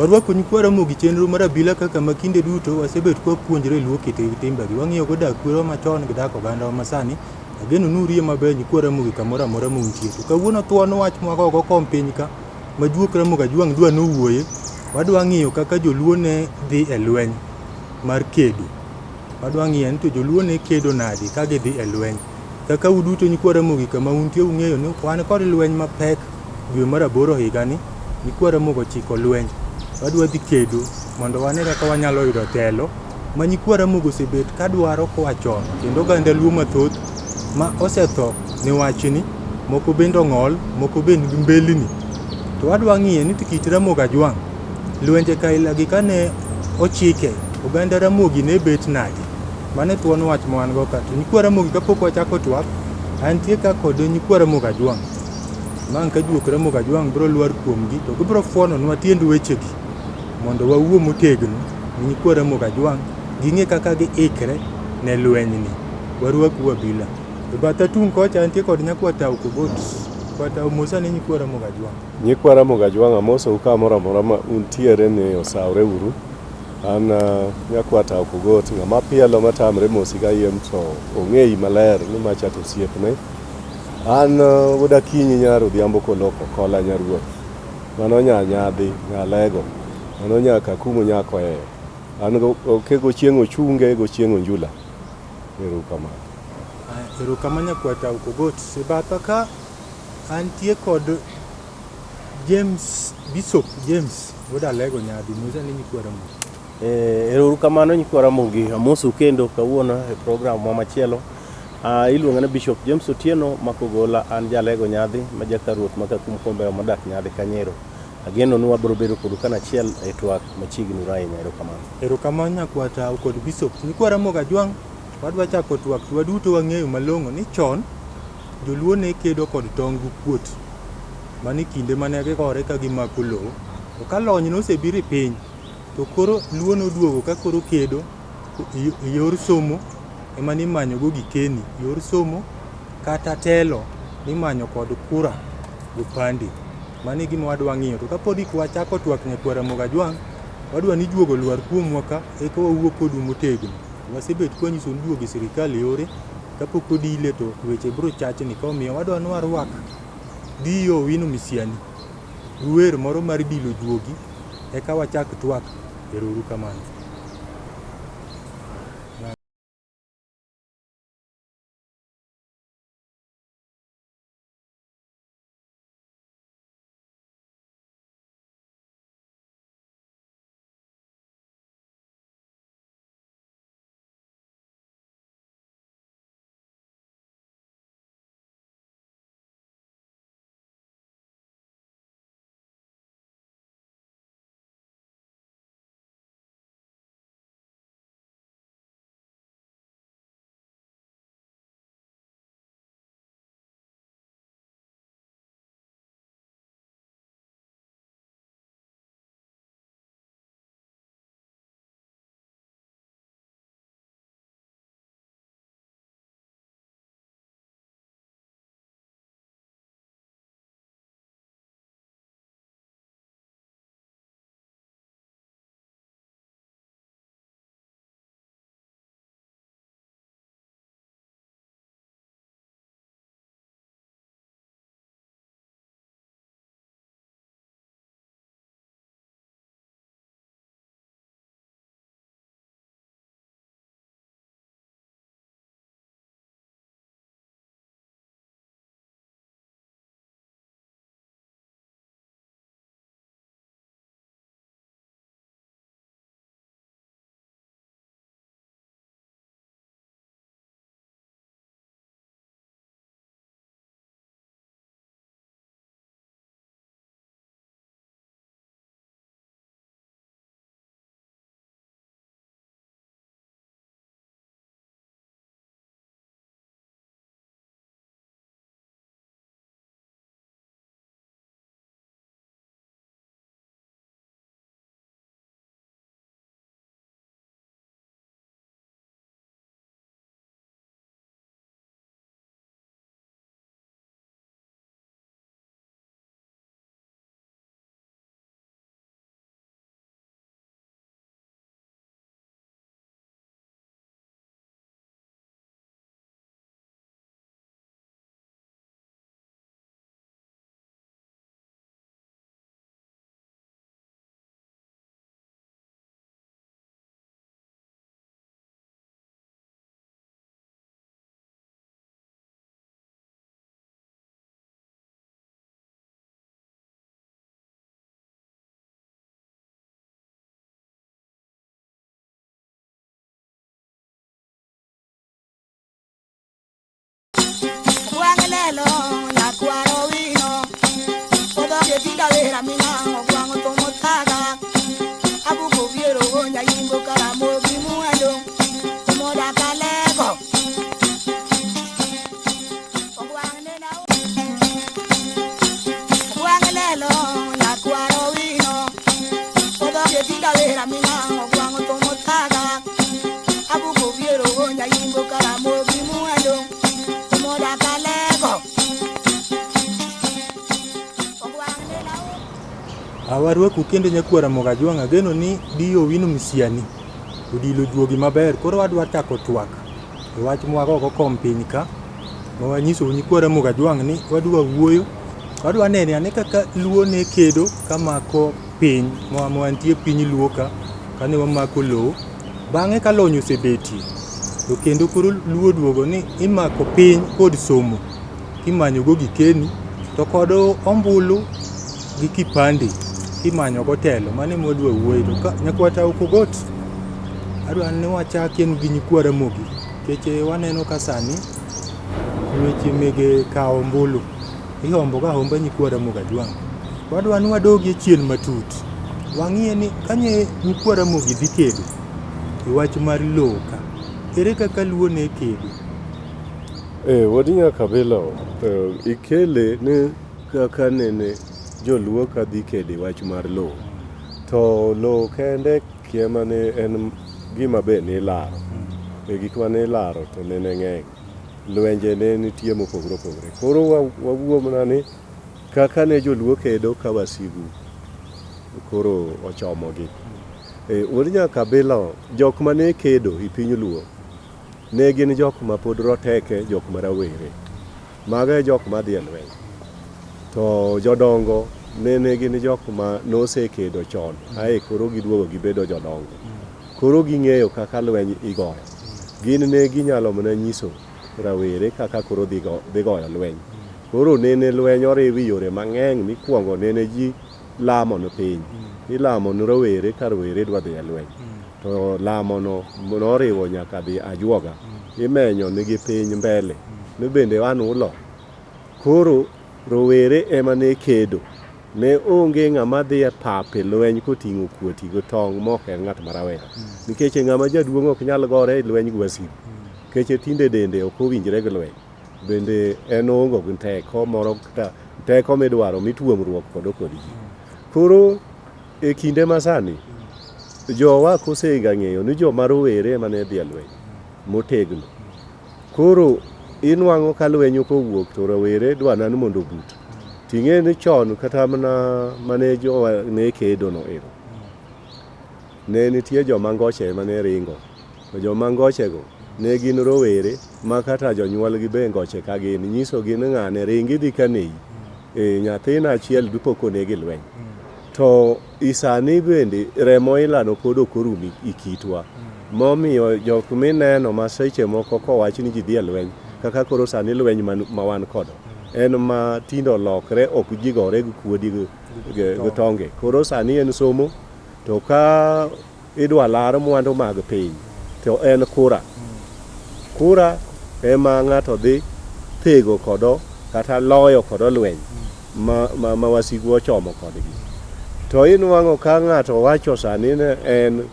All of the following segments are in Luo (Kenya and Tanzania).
Warwako nyikwa Ramogi chenro mar abila kaka ma kinde duto wasebet kwapuonjre luo kit gi timbegi. Wang'iyo go dak kwerewa machon gi dak ogandawa masani. Ageno ni uriyo maber nyikwa Ramogi kamoro amora ma untie. To kawuono thuon wach mwagogo kom piny ka ma juok Ramogi Ajwang' dwa nowuoye, wadwa ng'iyo kaka joluo ne dhi e lweny mar kedo. Wadwa ng'iyo ni to joluo ne kedo nadi ka gidhi e lweny. Kaka uduto nyikwa Ramogi kama untie ung'eyo ni wan kod lweny mapek dwe mar aboro higani, nyikwa Ramogi ochiko lweny. Wadwa dhi kedo mondo wane kaka wanyalo yudo telo ma nyikwa Ramogi osebet kadwaro koa chon kendo oganda Luo mathoth ma osetho ne wachni, moko bende ong'ol, moko be nigi mbelni. To wadwa ng'iyo ni to kit Ramogi Ajwang' lwenje kailagi kane ochike, oganda Ramogi ne bet nade? Mano e thuon wach ma wan go ka. To nyikwa Ramogi kapok wachako twak, antie ka kod nyikwa Ramogi Ajwang'. Ma ka juok Ramogi Ajwang' biro lwar kuomgi to gibiro fwononwa tiend wechegi mondo wawuo motegno ni nyikwa Ramogi Ajwang' ging'e kaka giikre ne lwenyni. Warwaku abila. E batha tung' kocha antie kod nyakwa Tau Kogot. Kwa Tau mosa ne nyikwa Ramogi Ajwang'. Nyikwa Ramogi Ajwang' amosou kamoro amora ma untiere ni osawre uru. An nyakwa Tau Kogot, ng'ama pielo matamre mosi kayiem to ong'eyi maler ni macha to osiepne. An wuod Akinyi nyar Odhiambo Koloko, kola nyaruoth. Mano nya nyadhi, nya lego. Mano nya Kakumu nya Koeyo. An go oke gochieng' ochunge gochieng' onjula. Ero kamano. Erokamano nyakwa Tau Kogot. E batha ka antie kod James Bishop James wuod Alego Nyadhi mosa ni nyikwa Ramogi. Ero uru kamano nyikwa Ramogi, amosou kendo kawuono e program wa machielo. Iluonga ni Bishop James Otieno Makogola, an jalego Nyadhi ma jaka ruoth ma Kakum Kombewa modak Nyadhi Kanyero. Ageno ni wabiro bedo kodu kanachiel e twak machiegni uru ahinya. Erokamano. Erokamano nyakwa Tau kod Bishop. Nyikwa Ramogi Ajwang' wadwa chako twak to waduto wang'eyo malong'o ni chon joluo ne kedo kod tong' gi kuot. Mano e kinde mane gigore ka gimako lowo. To ka lony nosebiro e piny to koro luo noduogo ka koro kedo e yor somo ema nimanyogo gikeni, yor somo kata telo nimanyo kod kura gopande. Mano e gima wadwa ng'iyo. To kapod ik wachako twak nyakwa Ramogi Ajwang', wadwa ni juogo lwar kuomwa ka eka wawuo kodu motegno. Wasebet kwanyiso ni duogo e sirikal yore, kapok odile to weche biro chachni. Ka omiyo wadwa ni warwak Dio Owino Misiani gi wer moro mar dilo juogi eka wachak twak. Ero uru kamano. tinda wera mina ogwang'o thumo thaga. Abuko biero onya yimbo karamogi mwando omoda kalego. Ogwang' nena ogwang' lelo nyakwaro wino. Odhoge tinda wera mina ogwang'o thumo thaga. Abuko biero onya yimbo karamogi mwando omoda kalego. Ogwang' nena Awarwaku kendo nyakwar Ramogi Ajwang' ageno ni Dio Owino Misiani odilo juogi maber. Koro wadwa chako twak e wach mwagogo kom piny ka ma wanyisou nyikwa Ramogi Ajwang' ni wadwa wuoyo, wadwa nene ane kaka Luo ne kedo kamako piny ma wantie piny Luo ka kane wamako lowo. Bang'e ka lony osebetie to kendo koro Luo oduogo ni imako piny kod somo kimanyogo gikeni to kod ombulu gi kipande kimanyogo telo. Mano ema wadwa wuoye. To ka nyakwar Okogot, adwa ni wachakie gi nyikwa Ramogi nikech waneno ka sani weche mege kawo ombulu ihombo ga ahomba nyikwa Ramogi Ajwang'. Wadwa ni wadogie chien matut. Wang'iye ni kanye nyikwa Ramogi dhi kedo e wach mar lowo ka, ere kaka Luo ne kedo? Wuod Nyakabila, ikele ni kaka nene joluo ka dhi kedo e wach mar lowo. To lowo kende kia mane en gima be nilaro. E gik mane ilaro to nene ng'eny. Lwenje ne nitie mopogore opogore. Koro wawuo mana ni kaka ne joluo kedo ka wasigu koro ochomogi. Wuod Nyakabila, jok mane kedo e piny Luo ne gin jok ma pod roteke, jok ma rawere. Mago e jok madhi e lweny. To jodongo nene gin jok ma nosekedo chon, ae koro giduogo gibedo jodongo. Koro ging'eyo kaka lweny igoyo. Gin ne ginyalo mana nyiso rawere kaka koro dhi goyo lweny. Koro nene lweny oriwi yore mang'eny mikwongo nene ji lamo ne piny. Ilamo ne rowere ka rowere dwa dhi e lweny. To lamo no noriwo nyaka dhi ajuoga. Imenyo nigi piny mbele. Ni bende wan ulo. Koro rowere ema ne kedo. Ne onge ng'ama dhi e pap e lweny koting'o kuoti gi tong' mok en ng'at ma rawera. Nikech ng'ama jaduong' ok nyal gore e lweny gi wasigu. Nikech tinde dende ok owinjre gi lweny. Bende en oonge gi teko moro kata teko midwaro mituomruok kodo kod ji. Koro e kinde masani, jowa kosega ng'eyo ni joma rowere ema ne dhi e lweny motegno. Koro inwang'o ka lweny kowuok to rowere dwa mana ni mondo obut. Ting'e ni chon kata mana mane jowa ne kedo no ero. Ne nitie joma ngoche ema ne ringo. To joma ngochego ne gin rowere ma kata jonyuolgi be ngoche ka gin. Nyisogi ni ng'ane ring idhi ka neyi. Nyathina achiel dipo koneg e lweny. To isani bende remo ilano pod ok orumo i kitwa. Momiyo jok mineno ma seche moko kowach ni ji dhi e lweny, kaka koro sani lweny ma wan kodo, en ma tinde olokre ok ji gore gi kuodi gi tonge. Koro sani en somo, to ka idwa lar mwandu mag piny, to en kura. Kura ema ng'ato dhi thego kodo kata loyo kodo lweny ma wasigu ochomo kodgi. To inwang'o ka ng'ato wacho sani ni en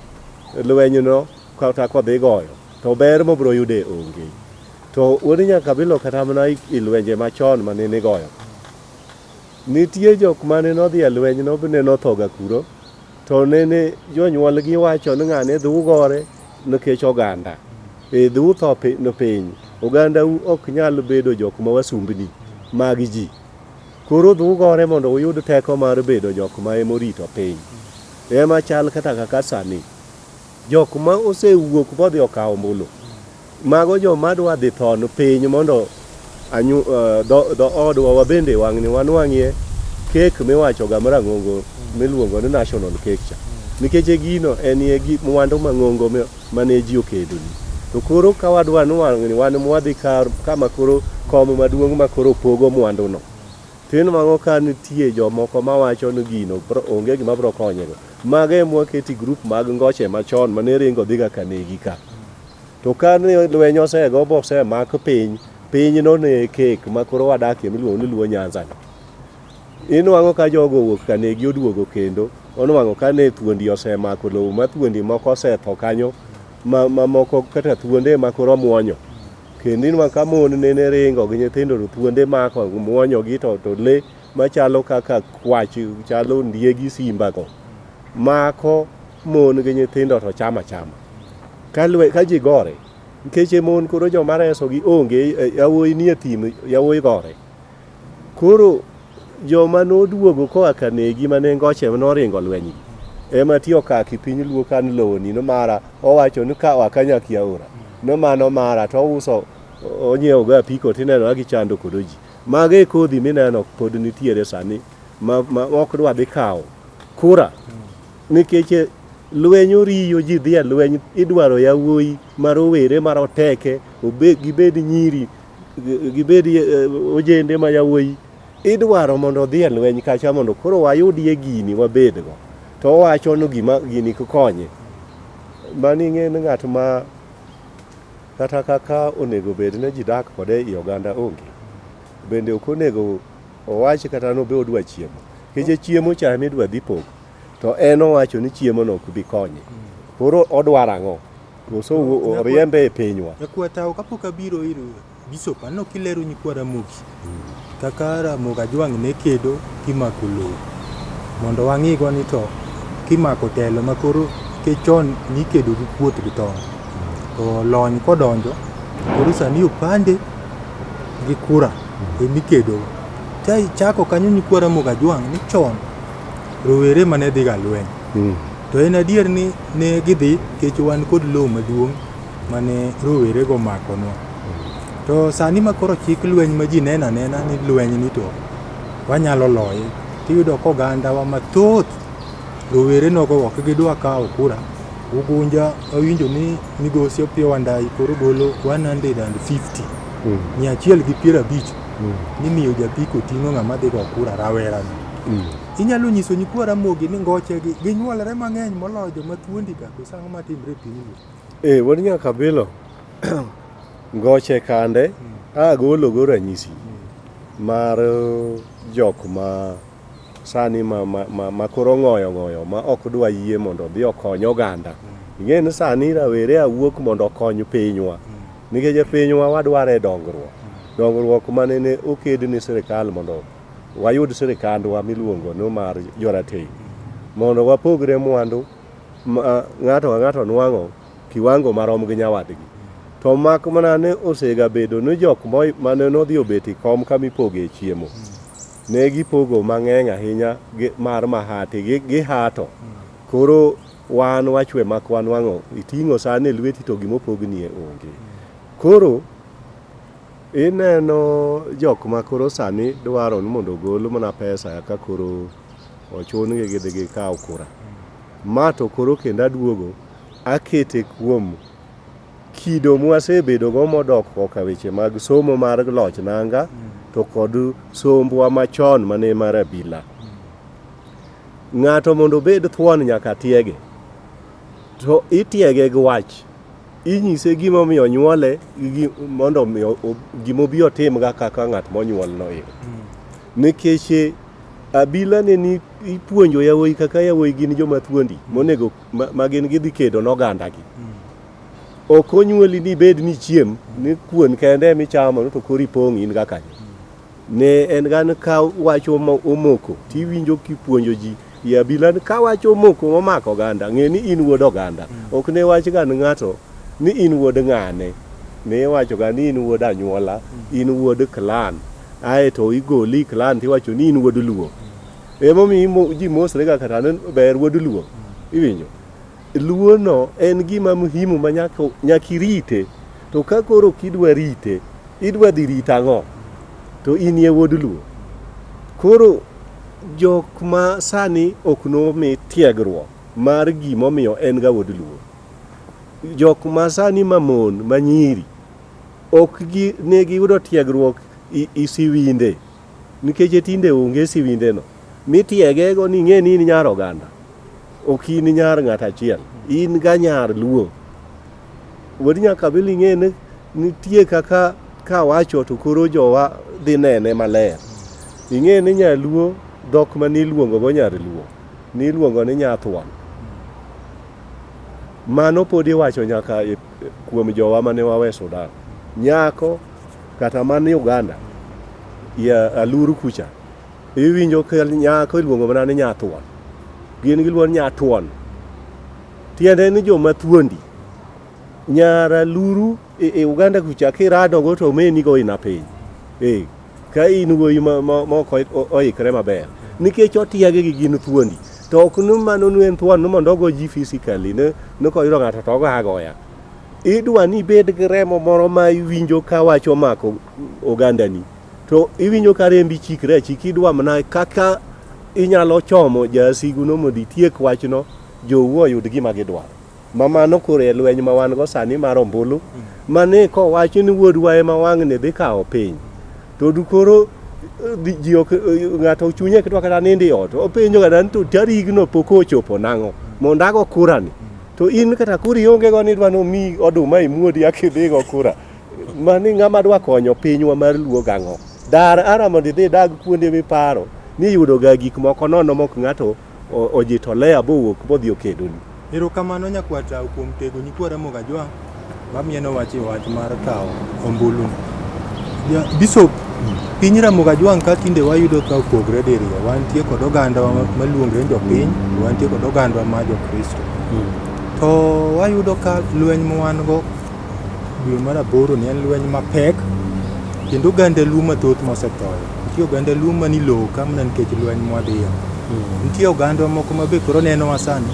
lwenyno kata kodhi goyo, to ber mobiro yude onge. To wuod Nyakabilo kata mana i lwenje machon mane nigoyo, nitie jok mane nodhi e lweny no ne nothoga kuro, to nene jonyuolgi wacho ni ng'ane dhi ugore nikech oganda. Dhi utho ne piny. Ogandau ok nyal bedo jok ma wasumbni mag ji. Koro dhi ugore mondo uyud teko mar bedo jok ma emorito piny. Ema chal kata kaka sani. Jok ma osewuok modhi okawo ombulu, mago joma dwa dhi thon piny mondo dho odwa wabende wang'ni wanwang'ie kek miwacho ga marang'ongo miluongo ni national cake cha. Nikech e gino en e mwandu mang'ongo mane ji okedoni. To koro ka wadwa ni wang'ni wan mwadhi kama koro kom maduong' ma koro pogo mwandu no. To inwang'o ka nitie jomoko mawacho ni gino onge gima biro konyego. Mago ema waketi group mag ngoche machon mane ringo dhiga kanegi ka. To ka ne lweny osego bosemak piny, pinyno ne kek ma koro wadakie miluongo ni Luo Nyanza ni. Inwang'o ka jogo owuok kanegi oduogo kendo, onwang'o ka ne thuondi osemako lowo ma thuondi moko osetho kanyo ma, ma moko kata thuonde ema koro muonyo. Kendo inwang'o ka mon nene ringo gi nyithindo to thuonde mako muonyogi to, to le machalo kaka kwach chalo ondiegi simba go mako mon gi nyithindo to chamo achama. Ka, lwe, ka ji gore, nikech e mon koro joma resogi onge, yawuoyi nie thim, yawuoyi gore. Koro joma noduogo koa kanegi mane ngoche noringo lweny gi ema ti okaki piny luo kan lowo ni no mara owacho ni ka wakanyaki aora no mano mara to ouso onyiewo go apiko tineno ka gichando kodo ji. Mago e kodhi mineno pod nitiere sani ma, ma ok dwa dhi kawo kura nikech lweny oriyo ji dhi e lweny idwaro yawuoyi ma rowere ma roteke obe, gibed nyiri gibed ojende ma yawuoyi idwaro mondo odhi e lweny kacha mondo koro wayudie gini wabedgo to owacho ni gima gini konye mani ing'e ni ng'at ma kata kaka onego bed ni ji dak kode i oganda onge bende ok onego owach kata ni obe odwa chiemo nikech chiemo cha ema idwa dhi pog to en owacho ni chiemo no ok bi konye koro odwaro ang'o koso oriembe e pinywa. Nyakwatao kapok abiro ir Bishop aneno kilero nyikwa Ramogi kaka Ramogi Ajwang' ne kedo kimako lowo mondo wang'igo ni to kimako telo ma koro nikech chon nikedo gi kuoth gi tong' to lony kodonjo koro sani opande gi kura emikedo ka ichako kanyo nyikwa Ramogi Ajwang' ni chon rowere mane dhiga lweny To en adier ni ne gidhi nikech wan kod lowo maduong' mane rowerego omakonwa. To sani ma koro chik lweny ma ji neno anena ni lweny ni to wanyalo loye, tiyudo ka ogandawa mathoth rowere nogo ok gidwa kawo kura. Ugunja awinjo ni migosi Opiyo Wandayi koro golo 150 150 nimiyo japiko ting'o ng'ama dhi go kura rawerano. Inyalo nyiso nyikwa Ramogi ni ngochegi ginyuolre mang'eny moloyo joma thuondi ka koso ang'o matimre e piny Luo? Eh, wuod Nyakabilo, ngoche kande agolo go ranyisi mar jok ma sani ma, ma, ma, ma koro ng'oyo ng'oyo ma ok dwa yie mondo odhi okony oganda. Ing'e ni sani rawere awuok mondo okony pinywa. Nikech e pinywa wadware dongruok. Dongruok manene oked ni sirikal mondo wayud sirikandwa miluongo ni mar jorateng' mondo wapogre mwandu ma ng'ato ka ng'ato nwang'o kiwango marom gi nyawadgi. To mak mana ni osegabedo ni jok mane nodhi obet e kom kama ipoge chiemo ne gipogo mang'eny ahinya mar mahati gihato. Koro wan wachwe mak wanwang'o iting'o san e lweti to gimopognie onge. Koro Ineno jok ma koro sani dwaro ni mondo ogol mana pesa ka koro ochun gi gidhi gikaw kura. Ma to koro kendo aduogo akete kuom kido mwasebedo go modok koka weche mag somo mar loch nanga to kod sombwa machon mane mar abila. Ng'ato mondo obed thuon nyaka tiege. To itiege gi wach. Inyise gima omiyo onyuole gi mondo omi gima obi otimga kaka ng'at monyuolno ero. Nikech abila ne ni ipuonjo yawuoyi kaka yawuoyi gin joma thuondi monego ma gin gidhi kedo nogandagi. Ok onyuoli ni ibed ni ichiem ni kuon kende ema ichamo to koro ipong' in ga kanyo. Ne en ga ni ka wach omoko tiwinjo kipuonjo ji i abila ni ka wach omoko momako oganda ng'e ni in wuod oganda. Ok ne wach ga ni ng'ato ni in wuod ng'ane. Ne iwacho ga ni in wuod anyuola, in wuod clan. Aeto igoli i clan tiwacho ni in wuod Luo. Emomiyo ji mosre ga kata ni ber wuod Luo. Iwinjo? Luo no en gima muhimu ma nyaka irite. To ka koro ok idwa rite, idwa dhi rito ang'o? To in ye wuod Luo. Koro jok ma sani ok nomi tiegruok mar gimomiyo en ga wuod Luo. Jok ma sani ma mon ma nyiri ok gi ne giyudo tiegruok i siwinde nikech tinde onge siwinde no mitiege go ni ing'e ni in nyar oganda ok in nyar ng'at achiel in ga nyar Luo. Wuod Nyakabili ing'e ni nitie kaka kawacho to koro jowa dhi nene maler. Ing'e ni nyaluo dhok ma niluongo go nyar Luo, niluongo ni nyathuon. Mano pod iwacho nyaka kuom jowa mane wawe Sudan. Nyako kata man Uganda ya Aluru kucha, iwinjo ka nyako iluongo mana ni nyathuon. Gin giluongo ni nyathuon. Tiende ni joma thuondi. Nyar Aluru e Uganda kucha kiradogo to omeni go ina piny. Ka in wuoyi ma ok oikre maber. Nikech otiege gi gin thuondi. To ok ni mano nu en thuon ni mondo ogo ji physically ni koyudo ng'ato to ogo agoya. Idwa ni ibed gi remo moro ma iwinjo ka wach omako ogandani. To iwinjo ka rembi chikre achika, idwa mana kaka inyalo chomo jasigu no mondo itiek wachno, jou oyud gima gidwaro. Ma mano koro e lweny ma wan go sani mar ombulu, mane kowach ni wuodwa ema wang'ni dhi kawo piny. To koro ji ok ng'ato chunye ok dwa kata nindo e ot. Openjo kata ni to tarigno pok ochopo nang'o mondo ago kura ni. To in kata kura ionge go ni idwa ni omiyi oduma imuodi eka idhi go kura. Mani ng'ama dwa konyo pinywa mar Luo gang'o? Dar ara mondo idhi idag kuonde miparo ni yudo ga gik moko nono mok ng'ato ojitolea bowuok bodhi okedoni. Erokamano nyakwar kuom tego nyikwa Ramogi Ajwang' mamieno wach e wach mar kawo ombulu. Bishop, piny Ramogi Ajwang' ka tinde wayudo ka opogre diriyo. Wantie kod oganda maluongre ni jopiny, to wantie kod oganda ma jokristo. To wayudo ka lweny ma wan go dwe mar aboro ni en lweny mapek kendo oganda Luo mathoth mosethoyo. Nitie oganda Luo mani lowo ka mana nikech lweny mwadhiye. Nitie oganda moko ma be koro nenowa sani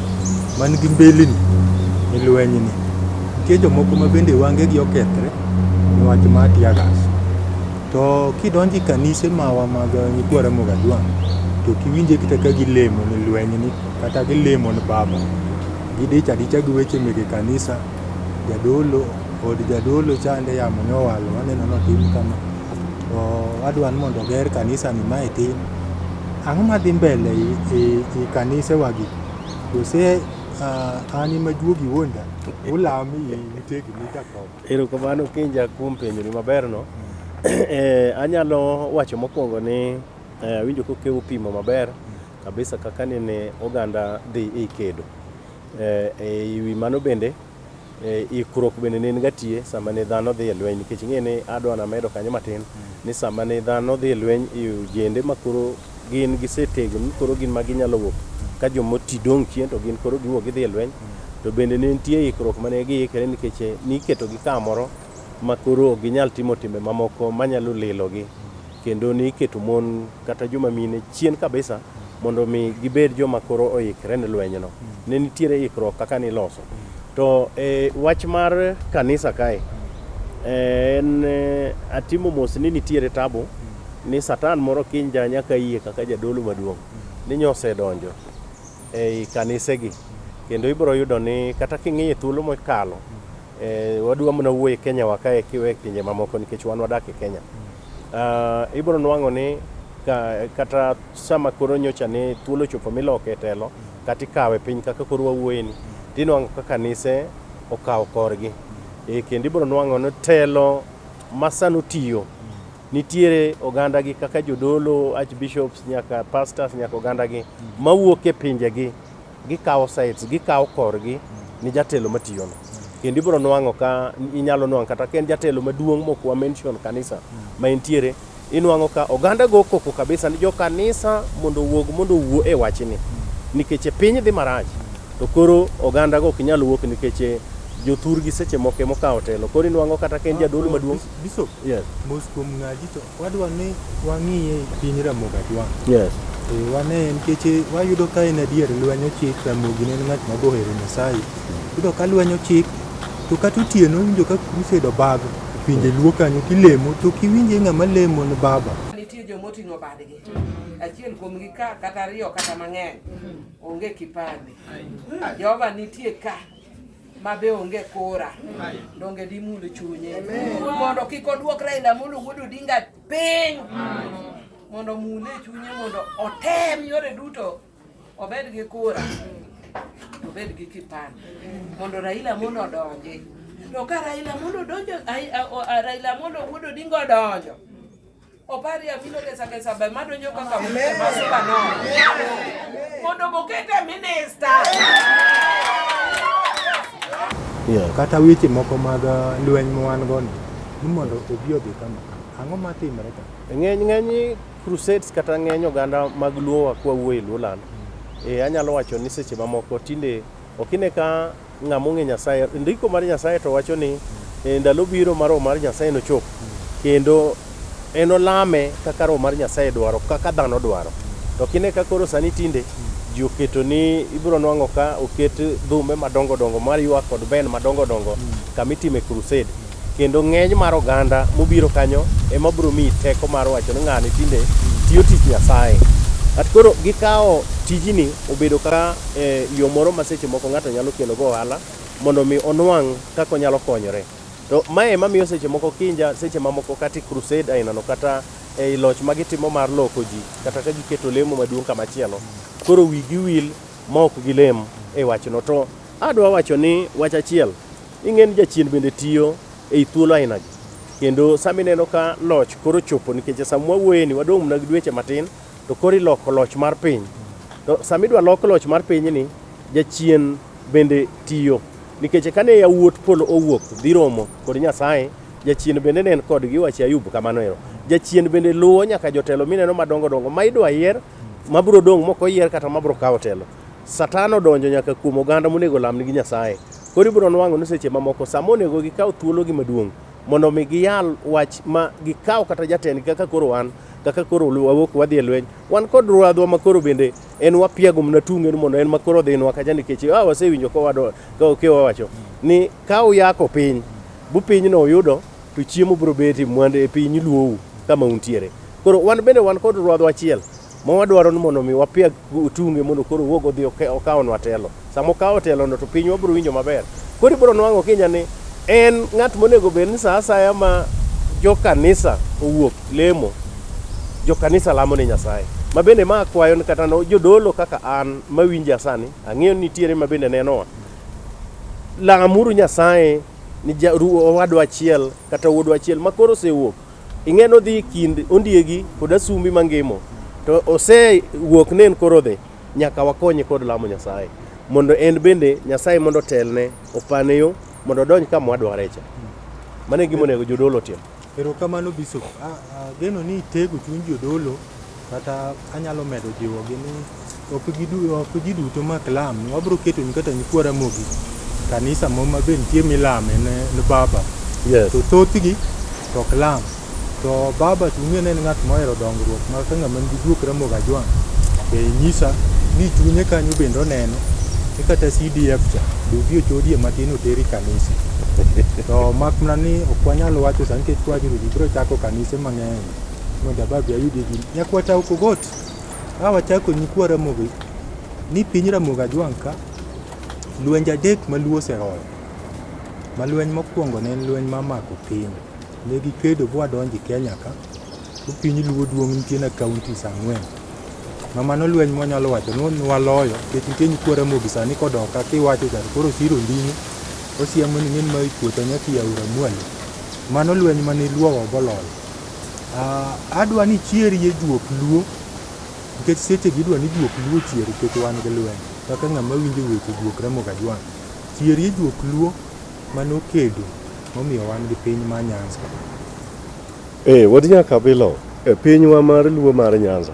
man gi mbelni e lwenyni. Nitie jomoko ma bende wangegi okethre niwach mar tear gas. To kidonjo e kanise mawa mag nyikwa Ramogi Ajwang' to ok iwinje kata ka gilemo ne lwenyni kata gilemo ne baba. Gidich adicha gi weche meke kanisa, jadolo, od jadolo chande yamo nyowalo waneno notim kama. To wadwa ni mondo oger kanisa ni mae tim. Ang'o madhi mbele i kanisewagi? Kose an ema juogi wuonda? Ulami utegni jakom. Erokamano Kinja kuom penjoni maberno. Anyalo wacho mokwongo ni awinjo kokewo pimo maber kabisa kaka nene oganda dhi e kedo. E wi mano bende ikruok bende ne en ga tie sama ne dhano dhi e lweny nikech ing'e ni adwa namedo kanyo matin ni sama ne dhano dhi e lweny e ojende ma koro gin gisetegno ni koro gin ma ginyalo wuok ka jomoti dong' chien to gin koro giwuok gidhi e lweny to bende ne nitie ikruok mane giikre nikech niketogi kamoro ma koro ok ginyal timo timbe mamoko manyalo lilogi kendo niketo mon kata joma mine chien kabisa mondo mi gibed joma koro oikre ne lwenyno. Ne nitiere ikruok kaka niloso. To wach mar kanisa kae en atimo mos ni nitiere tabu ni Satan moro kinja nyaka yie kaka jadolo maduong' ni nyosedonjo ei kanisegi kendo ibiro yudo ni kata king'iyo thuolo mokalo wadwa mana wuoyo e Kenya wa kae kiwe pinje mamoko nikech wan wadak e Kenya. Ibiro nwang'o ni kata sama koro nyocha ni thuolo ochopo miloke e telo kata ikawe piny kaka koro wawuoye ni tinwang'o ka kanise okawo korgi. Kendo ibiro nwang'o ni telo ma sano tiyo nitiere oganda gi kaka jodolo, archbishops nyaka pastors nyaka oganda gi mawuok e pinjegi gikawo sides, gikawo korgi ni jatelo matiyono. Kendo ibiro nwang'o ka inyalo nwang'o kata ka en jatelo maduong' mok wa mention kanisa ma entiere, inwang'o ka oganda go koko kabisa ni jo kanisa mondo owuog mondo owuo e wachni nikech e piny dhi marach to koro oganda go ok nyal wuok nikech jothurgi seche moko ema okawo telo. Koro inwang'o kata ka en jadolo maduong' Bishop, Yes. mos kuom ng'adi to wadwa ni wang'iye piny Ramogi Ajwang'. Yes. Wane nikech wayudo ka en adier lweny ochik Ramogi ne en ng'at ma bohero Nyasaye. Yudo ka lweny ochik to kata otieno iwinjo ka crusade obag e pinje Luo kanyo tilemo to ok iwinje ng'ama lemo ne baba. Nitie joma oting'o badgi. Achiel kuomgi ka kata ariyo kata mang'eny onge kipande. Jehova nitie ka ma be onge kura. Donge dimul chunye. Mondo kik oduok Raila Amolo wuod Odinga piny. Mondo omule chunye mondo otem yore duto obed gi kura obed gi kipande mondo Raila Amolo odonji. To ka Raila Amolo odonjo, Raila Amolo wuod Odinga odonjo, Opari Amino Gesa Gesa be madonjo kaka masuba no. Mondo bokete minista. Yeah. Kata weche moko mag lweny ma wan go ni, ni mondo obi odhi kama kama. Ang'o matimre ka? Ng'eny ng'eny crusades kata ng'eny oganda mag Luo kwa wuoyo e Luoland. Anyalo wacho ni seche mamoko tinde ok ine ka ng'ama ong'e Nyasaye. Ndiko mar Nyasaye to wacho ni ndalo biro ma roho mar Nyasaye nochop kendo enolame kaka roho mar Nyasaye dwaro, kaka dhano dwaro. To ok ine ka koro sani tinde ji oketo ni ibiro nwang'o ka oket dhumbe madongo dongo mar ywak kod ben madongo dongo kama itime crusade. Kendo ng'eny mar oganda mobiro kanyo ema biro miyi teko mar wacho ni ng'ani tinde tiyo tich Nyasaye. At koro gikawo tijni obedo kaka yo moro ma seche moko ng'ato nyalo kelo go ohala mondo mi onwang' kaka onyalo konyore. To mae ema miyo seche moko kinja seche mamoko kata e crusade ainano kata ei loch ma gitimo mar loko ji kata ka giketo lemo maduong' kamachielo, koro wigi wil ma ok gilem e wachno. To adwa wacho ni wach achiel, ing'e ni jachien bende tiyo ei thuolo ainagi. Kendo sama ineno ka loch koro chopo, nikech sama wawuoye ni wadong' mana gi dweche matin to koro iloko loch mar piny. To sama idwa lok loch mar pinyni, jachien bende tiyo. Nikech kane yawuot polo owuok dhi romo kod Nyasaye, jachien bende ne en kodgi, iwacho Ayub kamano ero. Jachien bende luwo nyaka jotelo mineno madongo dongo ma idwa yier, mabiro dong' mok oyier kata mabiro kawo telo. Satan odonjo nyaka kuom oganda monego olamnigi Nyasaye. Koro ibiro nwang'o ni seche mamoko sama onego gikaw thuologi maduong' mondo mi giyal wach ma gikaw kata jatendgi kaka koro wan, kaka koro wawuok wadhi e lweny. Wan kod ruadhwa ma koro bende en wapiago mana tunge ni mondo en ma koro odhinwa kacha nikech wasewinjo kowacho ni ka uyako piny, bu pinyno uyudo to chiemo biro betie mwandu e piny luou kama untiere. Koro wan bende wan kod ruadhwa achiel ma wadwaro ni mondo mi wapiag tunge mondo koro owuog odhi okawnwa telo. Sama okawo telo no to pinywa biro winjo maber. Koro ibiro nwang'o kinya ni en ng'at monego bed ni sa asaya ma jokanisa owuok lemo, jokanisa lamo ne Nyasaye. Ma bende ma akwayo ni kata no jodolo kaka an mawinja sani, ang'eyo ni nitiere ma bende nenowa. Lamuru Nyasaye ni owadwa achiel kata wuodwa achiel ma koro osewuok. Ing'e nodhi kind ondiegi kod asumbi mangimo, to osewuok ne en koro odhi. Nyaka wakonye kod lamo Nyasaye mondo en bende Nyasaye mondo otelne, opane yo mondo odonj kama wadware cha. Mano e gima onego jodolo otim. Erokamano Bishop. Ageno ni itego chuny jodolo kata anyalo medo jiwogi ni ok ji duto mak lam. Wabiro keto kata nyikwa Ramogi kanisa mo ma be nitie milame ne baba. Yes. To thothgi to ok lam. To baba to ung'e ni en ng'at mohero dongruok ma ka ng'ama nigi juok Ramogi Ajwang' be nyisa ni chunye kanyo bende oneno ni kata CDF cha be obi ochodie matin oter e kanisa. To mak mana ni ok wanyal wacho sani nikech kwawacho to ji biro chako kanise mang'eny mondo ababi ayudie gini. Nyakwata Okogot, ka wachako nyikwa Ramogi ni piny Ramogi Ajwang' ka lwenje adek ma Luo osegoyo. Ma lweny mokwongo ne en lweny mar mako piny. Ne gikedo bwadonjo Kenya ka, to piny Luo duong' nitie na counties 4. Ma mano lweny mwanyalo wacho ni waloyo nikech nitie nyikwa Ramogi sani kodok ka kiwacho cha to koro osiro nding'e, osiemo ni ng'en ma puothe nyaka i aora mwalo. Mano lweny mane Luo ogo boloyo. Adwa ni ichierie juok Luo nikech seche gi idwa ni juok Luo ochier nikech wan gi lweny. Kaka ng'ama winjo weche juok Ramogi Ajwang'. Chierie juok Luo manokedo momiyo wan gi piny mar Nyanza. Wuod Nyakabilo, e pinywa mar Luo mar Nyanza,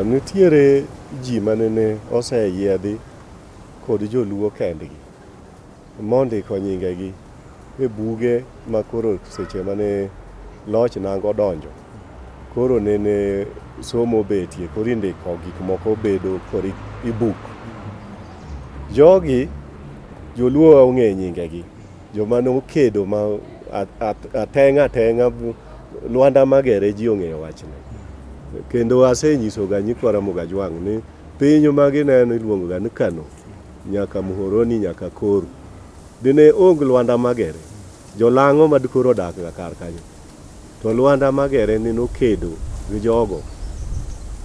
nitiere ji manene oseyiedhi kod joluo kendgi mondiko nyingegi e buge ma koro seche mane loch nango donjo koro nene somo betie, koro indiko gik moko bedo koro ibuk. Jogi joluo ong'e nyingegi, joma nokedo ma ateng'a ateng'a Lwanda Magere ji ong'eyo wachne. Kendo asenyisoga nyikwa Ramogi Ajwang' ni piny ma gineno iluongo ga ni Kano nyaka Muhoroni nyaka Koru. Dine ong Lwanda Magere, jolang'o ma dikoro odak ga kar kanyo. To Lwanda Magere ne nokedo gi jogo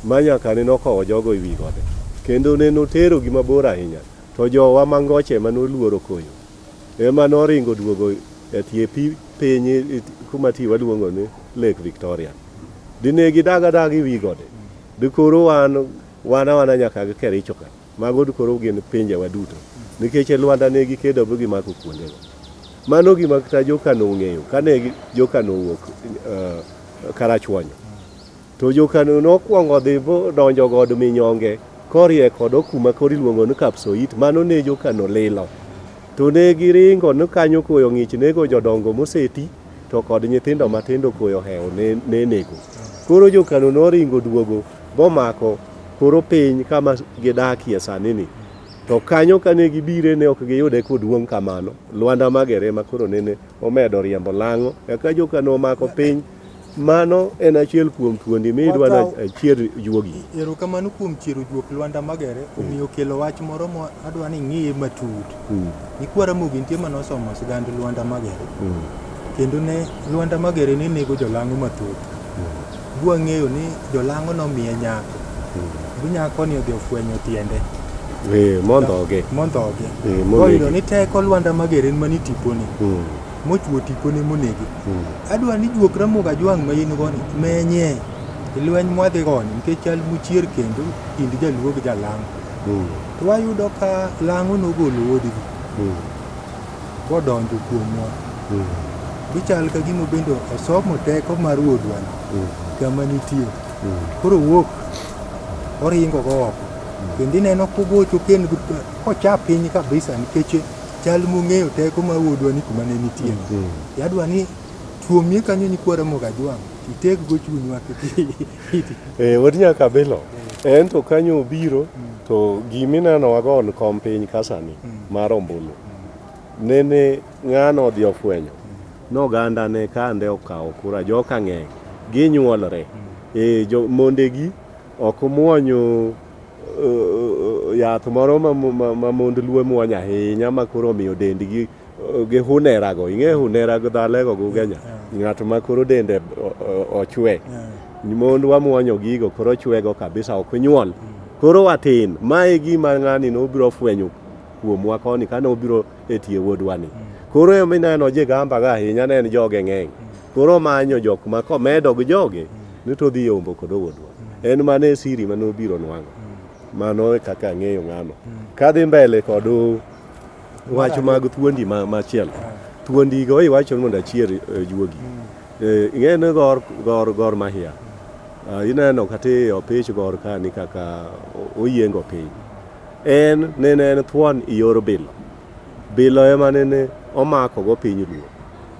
ma nyaka ne nokowo jogo e wi gode. Kendo ne notero gi mabor ahinya. To jowa mangoche ema noluoro koyo. Ema noringo duogo e tie pi piny kuma ti waluongo ni Lake Victoria. Dine gidag adaga e wi gode, dikoro wan wan awana nyaka gi Kericho ka. Mago dikoro gin pinjewa duto. Nikech e Lwanda ne gikedo bi gimako kuondego. Mano gima kata Jokano ong'eyo kane Jokano owuok Karachuonyo. To Jokano nokwongo dhi donjo god Minyonge korie kod kuma koro iluongo ni Kapsoit, mano ne Jokano lilo. To ne giringo ni kanyo koyo ng'ich nego jodongo moseti to kod nyithindo matindo koyo hewo ne, ne nego. Koro Jokano noringo duogo bomako koro piny kama gidakie sani ni. To kanyo kane gibire ne ok giyude koduong' kamano. Lwanda Magere ema koro nene omedo riembo lang'o. Eka Jokano omako piny. Mano en achiel kuom thuondi mi idwa ni achier juogi. Erokamano kuom chiero juok Lwanda Magere, omiyo kelo wach moro ma adwa ni ing'iye matut. Nyikwa Ramogi nitie mane osomo sigand Lwanda Magere. Kendo ne Lwanda Magere ne nego jolang'o mathoth. Bwang'eyo ni jolang'o nomiye nyako. Bu nyako ni odhi ofwenyo tiende. Mondhoge. Mondhoge. Koyudo ni teko Lwanda Magere en mani tipone. Mochuo tipone monege. Adwa ni juok Ramogi Ajwang' ma in go ni menye e lweny mwadhi go ni nikech chal muchier kendo kind jaluo gi jalang'o. To wayudo ka lang'o nogolo odgi bodonjo kuomwa. Gichal ka gima bende osomo teko mar wuodwa ni kama nitie. Koro owuok oringo go oko. Kendo ineno kogocho kendo kocha piny kabisa nikech chal mong'eyo teko mar wuodwa ni kuma ne nitie. Adwa ni tuomie kanyo nyikwa Ramogi Ajwang' iteg go chunywa kik Wuod Nyakabilo, en to kanyo obiro to gimineno wagon kom piny ka sani mar ombulu. Nene ng'ano odhi ofwenyo noganda ne kande okawo kura joka ng'eny ginyuolre. Mondegi ok muonyo yath moro ma mond luo muonyo ahinya ma koro omiyo dendgi gi hunerago. Ing'e hunera gi dhalego gi Ugenya? Ng'at ma koro dende ochwe. Mondwa muonyo gigo koro chwego kabisa ok nyuol. Koro watin. Mae gima ng'ani nobiro fwenyo kuomwa koni kane obiro e tie wuodwa ni. Koro emineno jigamba ga ahinya ne en joge ng'eny. Koro omanyo jok ma komedo gi joge ni to odhi yombo kod wuodwa. En mane e siri mane obiro nwang'o. Mano e kaka ang'eyo ng'ano. Kadhi mbele kod wach mag thuondi machielo. Thuondi go iwacho ni mondo achier juogi. Ing'e ni Gor Mahia. Ineno kata e opich Gor ka ni kaka oyiengo piny. En nene en thuon e yor bilo. Bilo ema nene omako go piny Luo.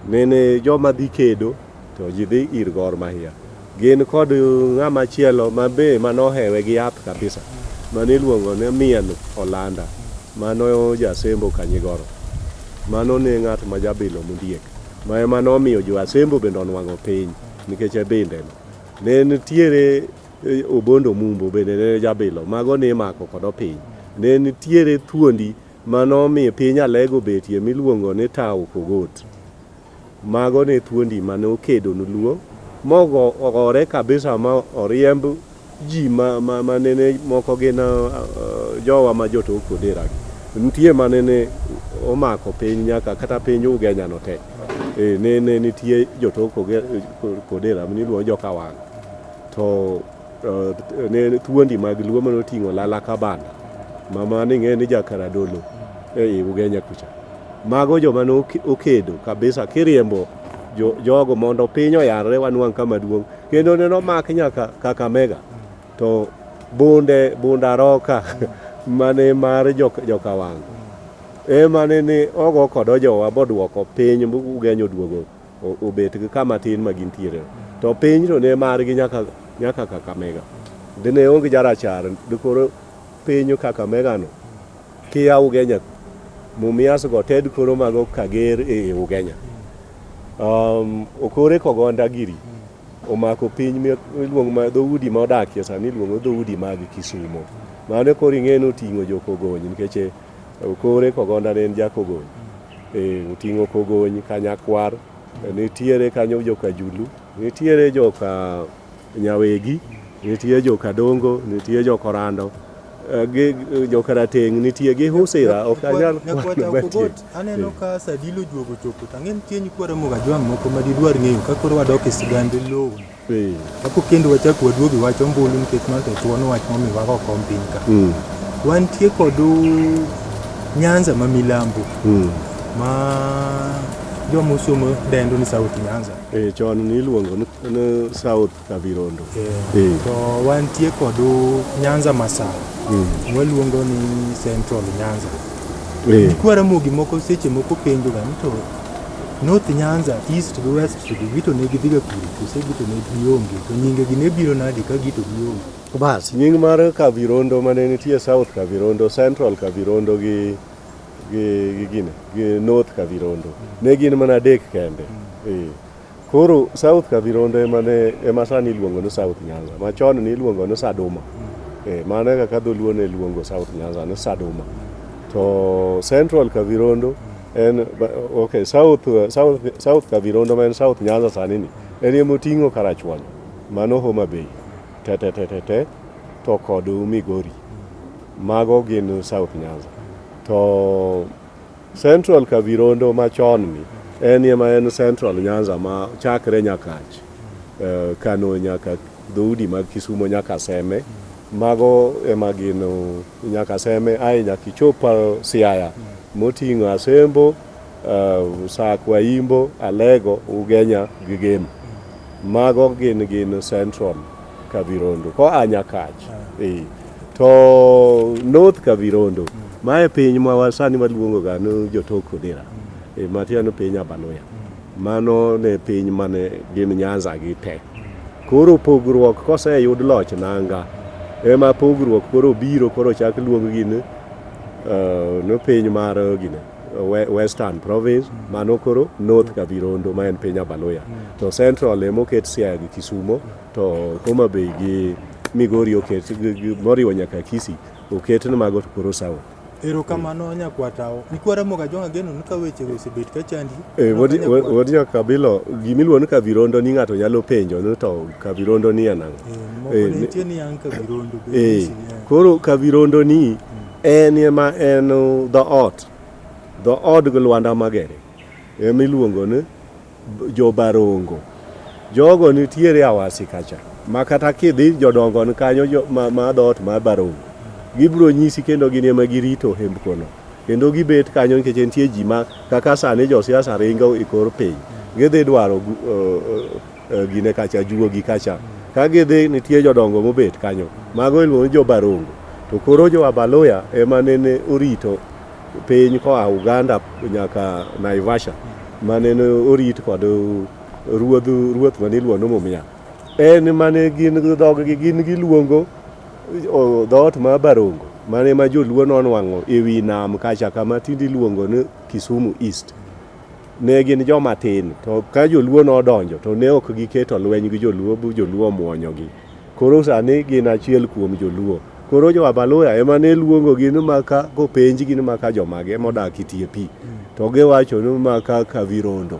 Nene joma dhi kedo to ji dhi ir Gor Mahia. Gin kod ng'ama chielo ma be manohewe gi yath kabisa. Mane iluongo ni Mien Olanda. Mano jasembo Kanyigoro. Mano ne ng'at ma jabilo mondiek. Ma ema nomiyo jo Asembo bende onwang'o piny nikech e binde no. Ne nitiere Obondo Mumbo bende ne jabilo. Mago ne imako kod opiny. Ne nitiere thuondi manomiyo piny Alego betie miluongo ni Tao Kogot. Mago ne thuondi mane okedo ne Luo mogore kabisa ma oriemb ji ma nene moko gin jowa ma jotok Kodera gi. Nitie manene omako piny nyaka kata piny Ugenya no te. Nene nitie jotok Kodera miluongo joka Wang'. To ne thuondi mag Luo mane oting'o Lala Kabanda ma mane ing'e ni Jakaradolo e Ugenya kucha. Mago joma ne okedo kabisa kiriembo jogo mondo piny oyarre wanwang' kama duong'. Kendo ne nomak nyaka Kakamega. To bunda roka mane mar joka Wang' ema nene ogo kod ojowa boduoko piny Ugenya oduogo obet gi kama tin ma gintiere. To piny to ne margi nyaka Kakamega. Dine onge jarachar dikoro piny Kakamega no kia Ugenya Mumias go ted koro mago Kager e Ugenya. Okore Kogonda giri omako piny miluongo ma dhoudi ma odakie sani iluongo dhoudi mag Kisumo. Mano koro ing'e ni oting'o jokogony nikech Okore Kogonda ne en jakogony. Oting'o Kogony, Kanyakwar, nitiere kanyo joka Julu, nitiere joka Nyawegi, nitie joka Dongo, nitie joka Orando. Gi jokarateng' nitie gi Husira ok anyal Nyakwata kwano mantie. Okogot, aneno ka Sadilo juogo chopo to ang'e nitie nyikwa Ramogi Ajwang' moko ma didwar ng'eyo ka koro wadok e sigand lowo. Kapok kendo wachak waduogo e wach ombulu nikech mano to thuon wach momiyo wago kom piny ka. Wantie kod Nyanza ma milambo ma joma osomo dendo ni South Nyanza. Chon niluongo ni South Kavirondo. To wantie kod Nyanza Masawa. Waluongo ni Central Nyanza. Nyikwa Ramogi moko seche moko penjo ga ni to North Nyanza, East gi West to gito ne gidhiga kure kose gito ne gionge to nyinge gi ne biro nade ka gito gionge. Bas, nying mar Kavirondo mane nitie South Kavirondo, Central Kavirondo gi gi gine, gi North Kavirondo. Ne gin mana adek kende. Koro South Kavirondo ema ne ema sani iluongo ni South Nyanza. Machon ne iluongo ni Saduma. Mano e kaka dholuo ne luongo South Nyanza ni Saduma. To Central Kavirondo en okay, South Kavirondo ma en South Nyanza sani ni en ema oting'o Karachuonyo, mano Homa Bay te te te te te to kod Migori. Mago gin South Nyanza. To Central Kavirondo machon ni en ema en Central Nyanza ma chakre Nyakach, Kano nyaka dhoudi mag Kisumo nyaka Seme. Mago ema gin nyaka Seme ae nyaka ichop Siaya moting'o Asembo, Sakwa Imbo, Alego, Ugenya gi Gem. Mago gin Central Kavirondo koa Nyakach. To North Kavirondo mae piny ma sani waluongo ga ni jotok Odera. Matiende ni piny Abaluya. Mano ne piny mane gin Nyanza gi te. Koro pogruok koseyud loch nanga ema pogruok koro biro koro chak luong gi ni no piny mar gine Western Province, mano koro North Kavirondo ma en piny Abaluya. To Central ema oket Siaya gi Kisumo, to Homa Bay gi Migori oket moriwo nyaka Kisii oket ni mago to koro South. Erokamano nyakwatao. Nyikwa Ramogi Ajwang' ageno ni ka weche go osebet ka chandi. Wuod Nyakabilo, gimiluongo ni Kavirondo ni ng'ato nyalo penjo ni to Kavirondo ni en ang'o? Moko ne nitie ni an Kavirondo be. Koro Kavirondo ni en ema en dhoot. Dhood gi Lwanda Magere ema iluongo ni Jobarongo. Jogo nitiere Awasi kacha ma kata kidhi jodongo ni kanyo ma dhoot mar Barongo gibiro nyisi kendo gin ema girito hembkono kendo gibet kanyo nikech nitie ji ma kaka sani josiasa ringo e kor piny gidhi dwaro gine kacha juogi kacha ka gidhi nitie jodongo mobet kanyo mago iluongo ni Jobarongo. To koro jo Abaluya ema nene orito piny koa Uganda nyaka Naivasha mane orit kod ruoth mane iluongo ni Mumia. En mane gin dhoggi gin giluongo dhoot mar Barongo mane ma joluo nonwang'o e wi nam kacha kama tinde iluongo ni Kisumu East. Ne gin joma tin to ka joluo nodonjo to ne ok giketo lweny gi joluo bu joluo omuonyogi. Koro sani gin achiel kuom joluo. Koro jo Abaluya ema ne luongo gi ni maka kopenjgi ni maka jomage modak e tie pi to giwacho ni maka Kavirondo.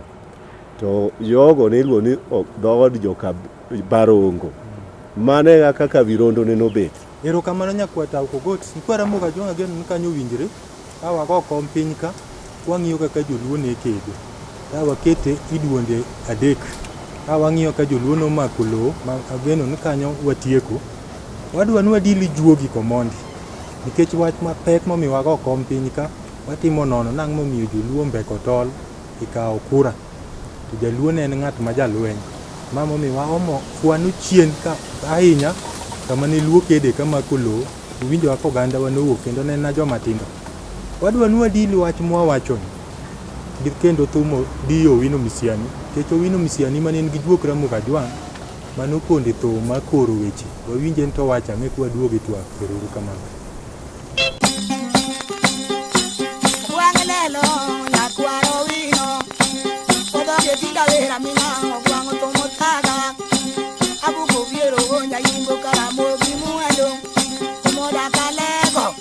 To jogo ne iluongo ni dhood joka Barongo. Mano e kaka Kavirondo ne nobet. Erokamano nyakwata Okogot. Nyikwa Ramogi Ajwang' ageno ni kanyo owinjre. Ka wago kom piny ka, wang'iyo kaka joluo ne kedo. Ka wakete i duonde adek. Ka wang'iyo ka joluo nomako lowo, ma ageno ni kanyo watieko. Wadwa ni wadili juogi komondi. Nikech wach mapek momiyo wago kom piny ka, watimo nono nang'o momiyo joluo ombeko tol e kawo kura. To jaluo ne en ng'at ma jalweny. Ma momiyo waomo kwano chien ka ahinya kama ne luo kede kamako lowo. Uwinjo kaka oganda wa nowuok kendo ne en joma tindo. Wadwa ni wadili wach mwawachoni gi kendo thumo diyo Owino Misiani nikech Owino Misiani mane en gi juok Ramogi Ajwang' mane opondo e thum mar koro weche. Wawinje en to owacho ang'e ka waduogo e twak. Ero uru kamano. Wang' lelo nyakwar Owino, odhoge tinda wera ming'ang'o gwang'o thum thaga. Abuko biero nyayimbo karamogi mwalo, omoda kalego.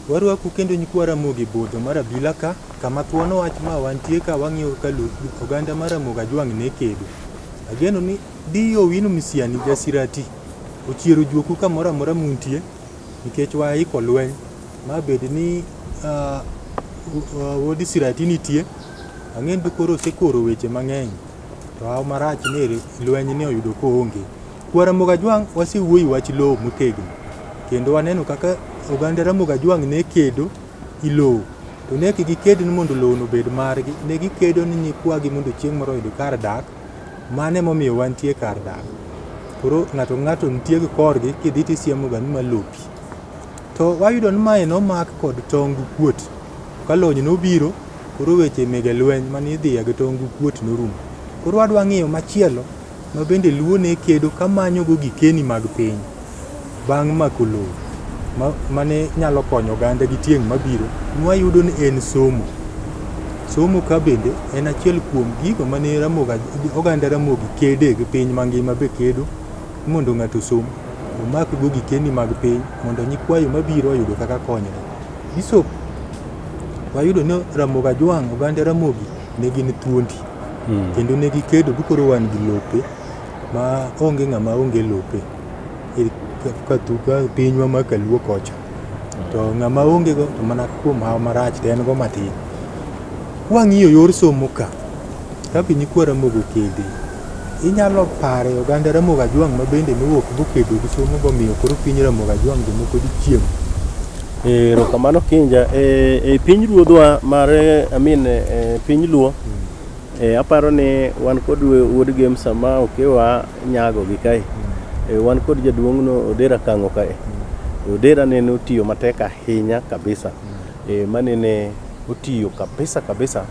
Warwaku kendo nyikwa Ramogi budho mar abila ka kama thuon wach ma wantie ka wang'iyo kaka oganda mar Ramogi Ajwang' ne kedo. Ageno ni diyo Owino Misiani jasirati Ochiero juoku kamoro amora muntie nikech waiko lweny ma bed ni wuod Sirati nitie, ang'e ni koro osekoro weche mang'eny to haw marach ni lweny ni oyudo koonge. Kwa Ramogi Ajwang' wasewuoyo e wach lowo motegno kendo waneno kaka oganda Ramogi Ajwang' ne kedo i lowo to ne ok giked ni mondo lowono obed margi, ne gikedo ni nyikwagi mondo chieng' moro oyud kar dak. Mano emomiyo wantie kar dak. Koro ng'ato ng'ato nitie gi korgi kidhi tisiemoga ni ma lopi. To wayudo ni mae nomak kod tong gi kuot. Ka lony nobiro, koro weche mege lweny mane idhiye gi tong gi kuot norumo. Koro wadwa ng'iyo machielo ma bende Luo ne kedo ka manyogo gikeni mag piny bang' mako lowo mane nyalo konyo oganda gi tieng' mabiro, nwayudo ni en somo. Somo ka bende en achiel kuom gigo mane Ramogi, oganda Ramogi kede gi piny mangima be kedo mondo ng'ato osom, omak go gikeni mag piny mondo nyikwayo mabiro oyud kaka konyre. Bishop, wayudo ni Ramogi Ajwang', oganda Ramogi ne gin thuondi kendo ne gikedo bi koro wan gi lope ma onge ng'ama onge lope e ka pinywa ma kaluo kocha. To ng'ama onge go to mana kuom hawo marach to en go matin. Kwang'iyo yor somo ka, ka be nyikwa Ramogi okede, inyalo pare oganda Ramogi Ajwang' ma bende nowuok bokedo gi somo bomiyo koro piny Ramogi Ajwang' jomoko dhi chiemo. Erokamano Kinja. E piny ruodhwa mar I mean, e piny Luo, aparo ni wan kod wuod Gem sama okewa nyago gi kae. Wan kod jaduong' no Odera Kang'o kae. Odera nene otiyo matek ahinya kabisa. Manene otiyo kabisa kabisa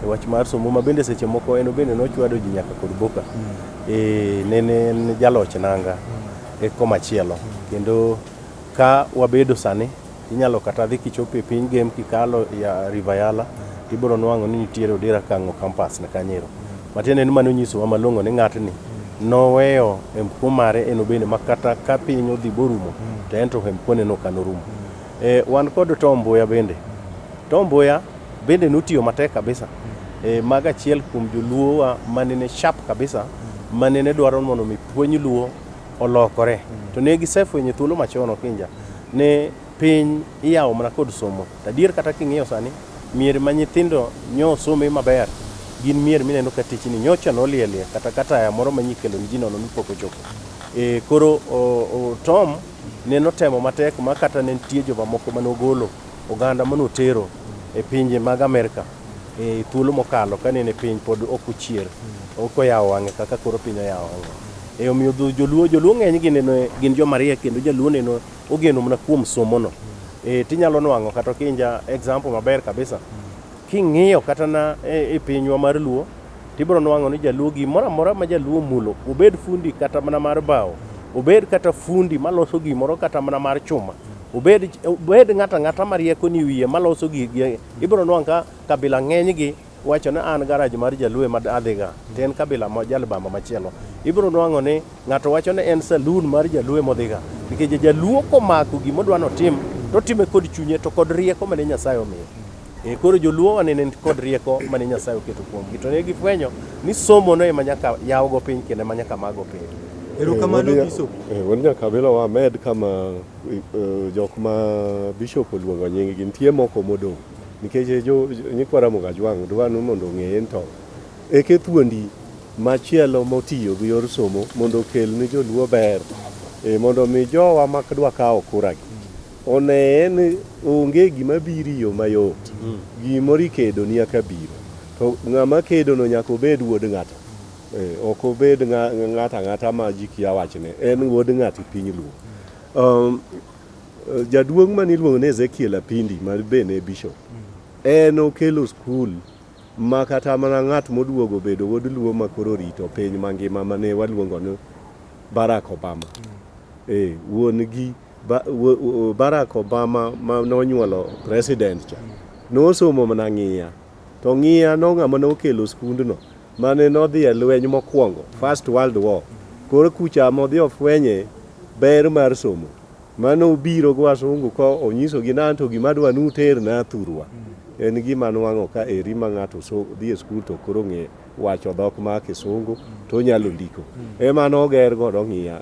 e wach mar somo ma bende seche moko en bende nochwado ji nyaka kod boka. Nene en jaloch nanga e komachielo. Kendo ka wabedo sani inyalo kata dhi kichopo e piny Gem kikalo ya River Yala tibiro nwang'o ni nitiere Odera Kang'o campus ne kanyero. Matiende ni mano nyisowa malong'o ni ng'atni noweyo emko mare en obende ma kata ka piny odhi borumo to en to emko ne no kanorumo. Wan kod Tom Mboya bende. Tom Mboya bende notiyo matek kabisa. Mago achiel kuom joluowa manene sharp kabisa manene dwaro mondo mi puonj Luo olokore. To ne gisefwenyo thuolo machon Okinja ne piny iyawo mana kod somo. To adier kata king'iyo sani mier ma nyithindo nyo some maber gin mier mineno ka tichni nyocha nolielie kata ka taya moro ma nyikelo ni ji nono ni pok ochopo. Koro Tom ne notemo matek ma kata ne nitie joma moko manogolo oganda manotero e pinje mag Amerka e thuolo mokalo ka nene piny pod ok ochier, ok oyawo wang'e kaka koro piny oyawo wang'e. Omiyo joluo ng'eny gi neno gin joma riek kendo jaluo neno ogeno mana kuom somo no. Tinyalo nwang'o kata Okinja example maber kabisa. King'iyo kata na e pinywa mar Luo, tibiro nwang'o ni jaluo gimoro amora ma jaluo omulo, obed fundi kata mana mar bao, obed kata fundi maloso gimoro kata mana mar chuma, obed ng'ato ang'ata ma rieko ni wiye maloso gigi, ibiro nwang'o ka kabila ng'eny gi wacho ni an garaj mar jaluo ema adhiga, to en kabila ma jalbamba machielo. Ibiro nwang'o ni ng'ato wacho ni en saloon mar jaluo ema odhiga, nikech jaluo komako gima odwa notim, totime kod chunye to kod rieko mane Nyasaye omiye. Koro joluo wanene kod rieko mane Nyasaye oketo kuomgi, to ne gifwenyo ni somo no ema nyaka yawgo piny kendo ema nyaka mago piny. Erokamano Bishop. Wuod Nyakabila wamed kama jok ma Bishop oluongo nying gi nitie moko modong' nikech nyikwa Ramogi Ajwang' dwa ni mondo ong'e ni to eke thuondi machielo motiyo gi yor somo mondo okel ni joluo ber, mondo mi jowa mak dwa kawo kura gi oneye ni onge gima biro e yo mayot, gimoro ikedo ni aka biro, to ng'ama kedo no nyaka obed wuod ng'ato. Ok obed ng'ato ang'ata ma ji kia wachne, en wuod ng'ato e piny Luo. Jaduong' mane iluongo ni Ezekiel Apindi ma be ne bishop, en okelo skul ma kata mana ng'at moduogo bedo wuod Luo ma koro rito piny mangima mane waluongo ni Barack Obama. Wuon gi Barack Obama ma nonyuolo president cha nosomo mana ng'iya, to ng'iya no ng'ama nokelo skundno mane nodhi e lweny mokwongo, First World War. Koro kucha modhi ofwenye ber mar somo mane obiro gi wasungu ko onyisogi ni anto gima adwa ni uterna thurwa en gima nwang'o ka eri ma ng'ato dhi e skul to koro ng'e wacho dhok ma kisungu to onyalo ndiko. Ema noger godo ng'iya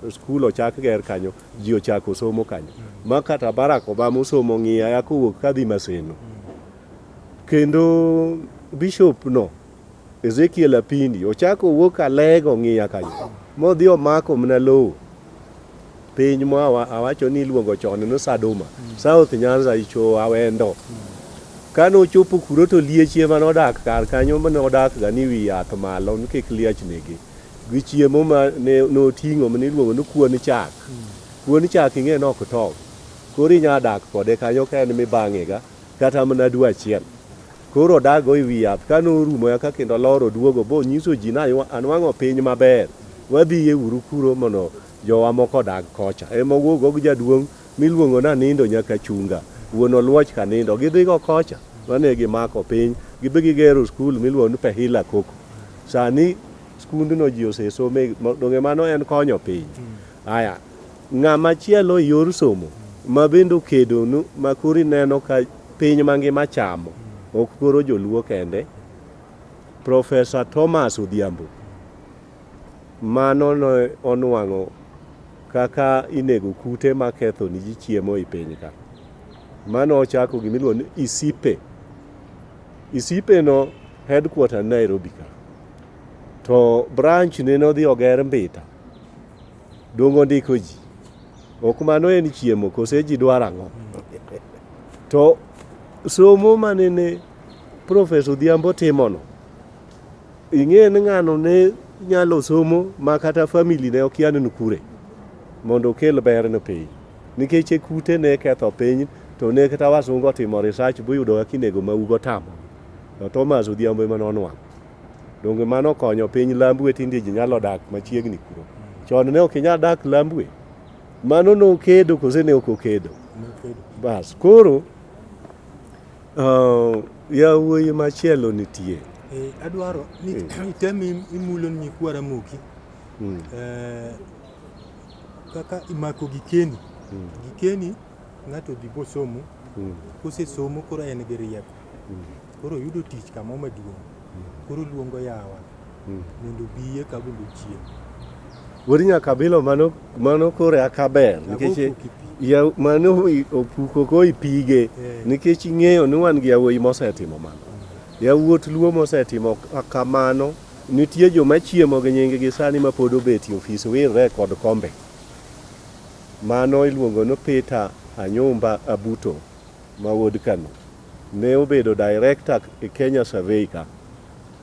skul ochak ger kanyo, ji ochako somo kanyo. Ma kata Barack Obama osomo ng'iya ya kowuok kadhi Maseno. Kendo bishop no Ezekiel Apindi ochako owuok Alego ng'iya kanyo modhi omako mana lowo piny ma awacho ni iluongo chon ni Sadoma, South Nyanza icho Awendo. Kane ochopo kuro to liech ema nodak kar kanyo mane odak ga ni wi yath malo ni kik liech nege. Gi chiemo ma ne noting'o mane iluongo ni kuon chak. Kuon chak ing'e ni ok tow. Koro inya dak kode kanyo ka en mibang'e ga kata mana dwe achiel. Koro odago e wi yath. Kane orumo eka kendo olor oduogo bonyiso ji ni anwang'o piny maber. Wadhiye uru kuro mondo jowa moko odag kocha. Ema owuok go gi jaduong' miluongo ni Anindo nyaka Chunga, wuon Oluoch Kanindo. Gidhigo kocha mane gimako piny. Gibe gigero skul miluongo ni Pehila Koko. Sani skundno ji osesome, donge mano en konyo piny? Aya, ng'ama chielo e yor somo ma bende okedo ma koro ineno ka piny mangima chamo, ok koro joluo kende, Professor Thomas Odhiambo. Mano ne onwang'o kaka inego kute maketho ni ji chiemo e piny ka. Mano ochako gima iluongo ni ICIPE. ICIPE no headquarter ni Nairobi ka. To branch ne nodhi oger Mbita. Donge ondiko ji? Ok mano en chiemo kose ji dwaro ang'o? To somo manene Professor Odhiambo timono, ing'e ni ng'ano ne nyalo somo ma kata family ne okia ni kure mondo okel ber ne piny. Nikech e kute ne ketho piny to ne kata wasungu otimo research boyudo kaka inego mahugo tamo. To Thomas Odhiambo ema nonwang'o. Donge mano okonyo piny Lambwe tinde ji nyalo dak machiegni kuro. Chon ne ok inyal dak Lambwe. Mano nokedo kose ne ok okedo? Bas, koro yawuoyi machielo nitie. Adwaro ni item imulo ni nyikwa Ramogi kaka imako gikeni. Gikeni ng'ato odhi bosomo, kosesomo koro en gi rieko. Koro oyudo tich kamo maduong'. Koro luongo yawa mondo obiye ka mondo ochiem. Wuod Nyakabilo mano, mano koro aka ber nikech ya, mano opuko ko ipige nikech ing'eyo ni wan gi yawuoyi mosetimo mano. Yawuot Luo mosetimo kamano nitie joma chiemo gi nying gi sani ma pod obet e ofis wirre kod kombe. Mano iluongo ni Peter Anyumba Abuto ma wuod Kano. Ne obedo director e Kenya Survey ka.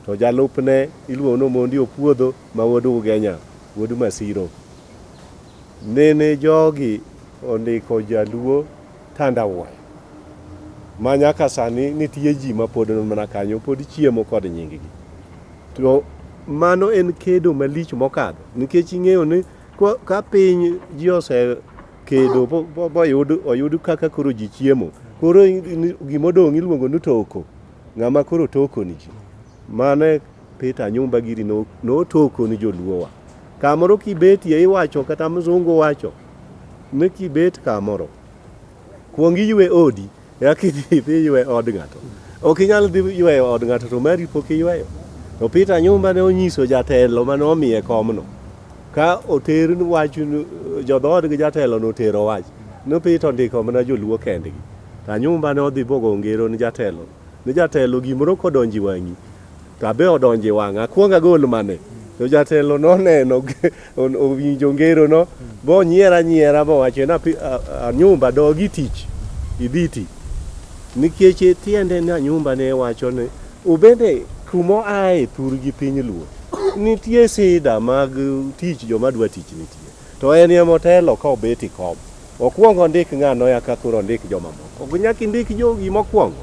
To jalupne iluongo ni Omondi Opuodho ma wuod Ugenya, wuod Masiro. Nene jogi ondiko jaluo Tandawuoya ma nyaka sani nitie ji ma pod mana kanyo pod chiemo kod nying gi. To mano en kedo malich mokadho nikech ing'eyo ni ka piny ji osekedo boyud oyud kaka koro ji chiemo, koro gimodong' iluongo ni toko. Ng'ama koro toko ni ji. Mano e Peter Anyumba giri notoko ni joluowa. Kamoro kibetie iwacho kata mzungu wacho ni kibet kamoro kuong iywe odi eka idhi iywe od ng'ato. Ok inyal dhi yweyo od ng'ato to mari pok iyweyo. To Peter Anyumba ne onyiso jatelo mane omiye komno ka oter wach jodhood gi jatelo notero wach ni Peter ondiko mana joluo kendgi. To Anyumba ne odhi bogo ngero ni jatelo ni jatelo gimoro kodonjo e wang'i to abe odonjo e wang'a akwong agol mane. To jatelo noneno owinjo ngero no bonyiera anyiera bowacho ni Anyumba dogi tich idhi ti. Nikech tiende ni Anyumba ne wacho ni ubende kuma oaye thurgi piny Luo nitie sida mag tich joma dwa tich nitie. To en ema otelo ka obet e kom. Okwongo ondik ng'ano eka koro ondik jomamoko. Ok nyaka indik jogi mokwongo.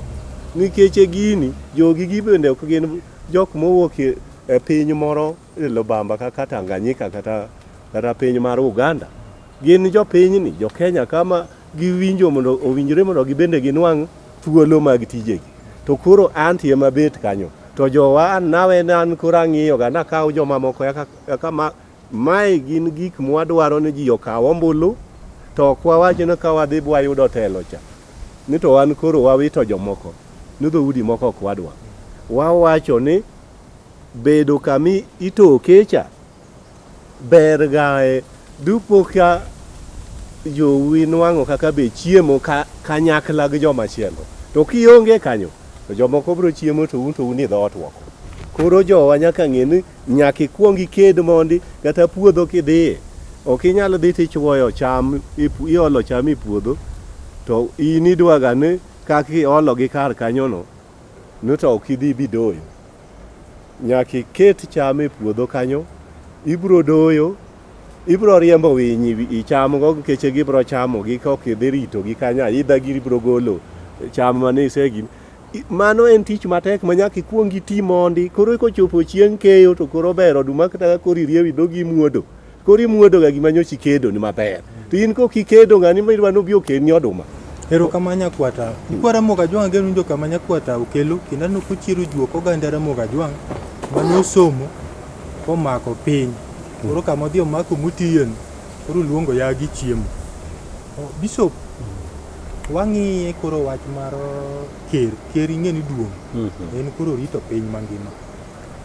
Nikech e gini, jogi gi bende ok gin jok mowuok e piny moro e lobamba kaka Tanganyika kata, kata piny mar Uganda. Gin jopinyni, jo Kenya kama giwinjo mondo owinjore mondo gibende ginwang' thuolo mag tijegi. To koro anti ema bet kanyo. To jowa an nawe an koro ang'iyo ga nakaw jomamoko eka, eka ma, Mae gin gik mwadwaro ni ji okaw ombulu, to ok wawach ni ka wadhi bwayudo telo cha, ni to wan koro wawito jomoko, ni dhoudi moko ok wadwa. Wawacho ni bedo kami itoke cha ber ga e Dupo ka jowi nwang'o kaka be chiemo ka kanyakla gi joma chielo. To kionge kanyo, to jomoko biro chiemo to un to un e dhoot oko. Koro jowa nyaka ng'e ni nyaka ikuong iked mondi kata puodho kidhiye. Ok inyal dhi tichuoyo cham, iolo cham e puodho to in idwaga ni kaka iolo gi kar kanyono ni to ok idhi bidoyo. Nyaka iket cham e puodho kanyo, ibiro doyo, ibiro riembo winy i chamgo nikech gibiro chamogi ka ok idhi ritogi kanyo aidha gibiro golo cham mane isegin. Mano en tich matek ma nyaka ikuong iti mondi. Koro kochopo chieng' keyo to koro ber oduma kata ka koro iriewo idhogi imuodo. Koro imuodo ga gima nyocha ikedo ni maber. To in kok ikedo ng'ani ma idwa ni obi okedni oduma. Erokamano Nyakwata. Nyikwa Ramogi Ajwang' ageno winjo kama Nyakwata okelo kendo aneno kochiero juok oganda Ramogi Ajwang' mane osomo komako piny. Koro kama odhi omako motiyeno koro luongo yagi chiemo. Bishop, wang'iye koro wach mar ker. Ker ing'e ni duong'. En koro orito piny mangima.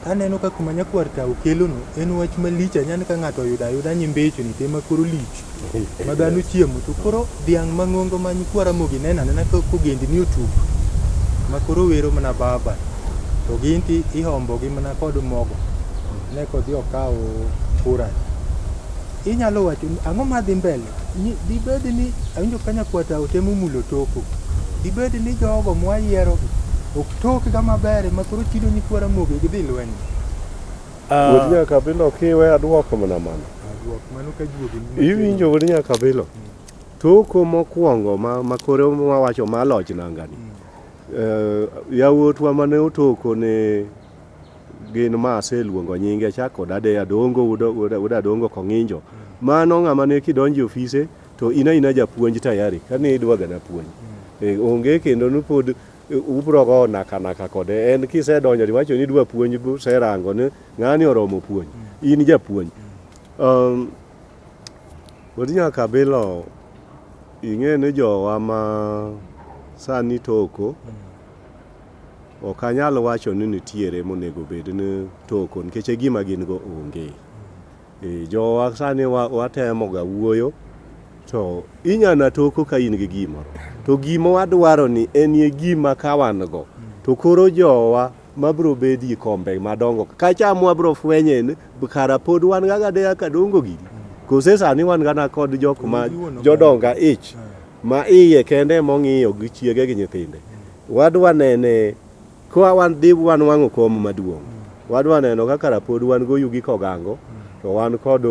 Aneno ka kuma nyakwar tao kelono en wach malich ahinya ni ka ng'ato oyudo ayuda nyimbichni to ema koro lich ma dhano chiemo to koro dhiang' mang'ongo ma nyikwa Ramogi neno anena ka kogendni otuk ma koro wero mana baba to gin to ihombogi mana kod mogo ne kodhi okaw kura. Inyalo wacho ni ang'o madhi mbele? Ni dibed ni awinjo ka nyakwar tao temo mulo toko. Dibed ni jogo mwayierogi ok tokga maber ma koro chido nyikwa Ramogi gidhi lweny. Wuod Nyakabilo kiwe aduoko mana mano. Aduok mano ka juogi ni machiegni. Iwinjo wuod Nyakabilo? Toko mokwongo ma, ma koro wawacho ma loch nangani. Yawuotwa mane otoko ne gin ma aseluongo nyinge cha kod Ade Adongo, wuod Adongo Kong'injo. Mano ng'ama ne kidonjo e ofise to in aina japuonj tayari kane idwa gana puonj. Onge kendo ni pod ubro go naka naka kode. En kisedonjo tiwacho ni idwa puonj serango ni ng'ani oromo puonj. In japuonj. Wuod Nyakabilo ing'e ni jowa ma sani toko ok anyal wacho ni nitiere monego bed ni toko nikech e gima gin go onge. Jowa sani watemo ga wuoyo to inyana toko ka in gi gimoro. To gima wadwaro ni en e gima ka wan go to koro jowa mabro bedie kombe madongo kacha mwabro fwenye ni kara pod wan ga Adeya Kadongo gini. Kose sani wan gana kod jok ma jodonga ich ma iye kende mong'iyo gi chiege gi nyithinde. Wadwa nene kwa wan dhi wanwang'o kom maduong'. Wadwa neno kaka rapod wan go Yugi Kogango, to wan kod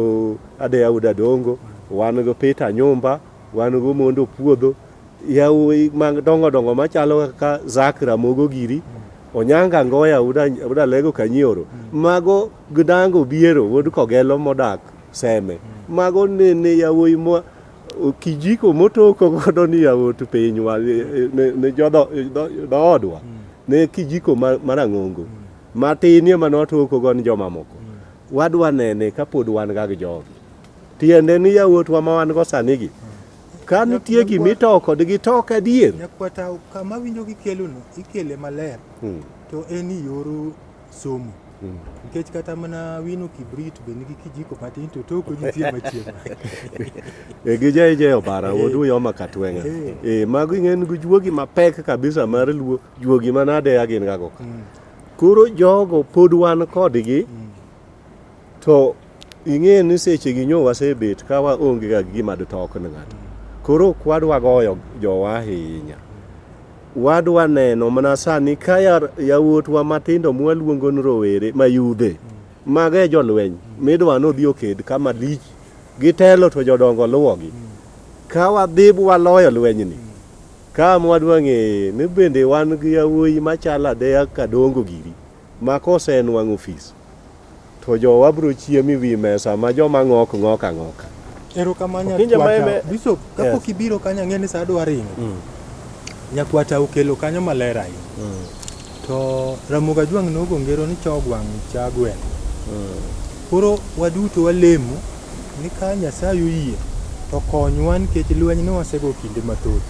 Adeya Wuod Adongo, wan go Peter Nyumba, wan go Mondo Puodho, yawuoyi madongo dongo machalo kaka Zack Ramogo giri, Onyanga Ngoya wuod Alego Kanyioro, mago Gdango Biero wuod Kogelo modak Seme. Mago nene yawuoyi mwa kijiko motoko godo ni yawuot pinywa ne dhoodwa ne kijiko marang'ongo matinie mane watoko go ni jomamoko. Wadwa nene kapod wan ga gi jogi. Tiende ni yawuotwa ma wan go sani gi ka nitie gimitoko gitok adier. Nyakwata kama winjo gikelono ikele maler to en yor somo. Nikech kata mana wino kibrit be nigi kijiko matin to toko nitie machiegni. Gi JJ Obara wuod Uyoma Katweng'a. Mago ing'e ni juogi mapek kabisa mar Luo, juogi manade ya gin gago ka. Koro jogo pod wan kodgi to ing'e ni seche gi nyo wasebet ka waonge ga gima ditok ne ng'ato. Koro ok wadwa goyo jowa ahinya. Wadwa neno mana sani ka yawuotwa matindo mwaluongo ni rowere ma yudhe mago e jolweny midwa ni odhi oked kama lich gitelo to jodongo luwogi. Ka wadhi waloyo lwenyni ka mwadwa ng'eye ni bende wan gi yawuoyi machalo Adeya Kadongo giri ma kosenwang'o ofis to jowa biro chiemo e wi mesa ma joma ng'ok ng'ok ang'oka. Erokamano Okinja Nyakwata. maembe. Bishop, kapok ibiro kanyo ang'e ni sa adwa ringo. Nyakwata okelo kanyo maler ahinya. To Ramogi Ajwang' nogo ngero ni chog wang' cha gweno. Koro waduto walemo ni ka Nyasaye oyie to konywa nikech lweny ne wasego kinde mathoth.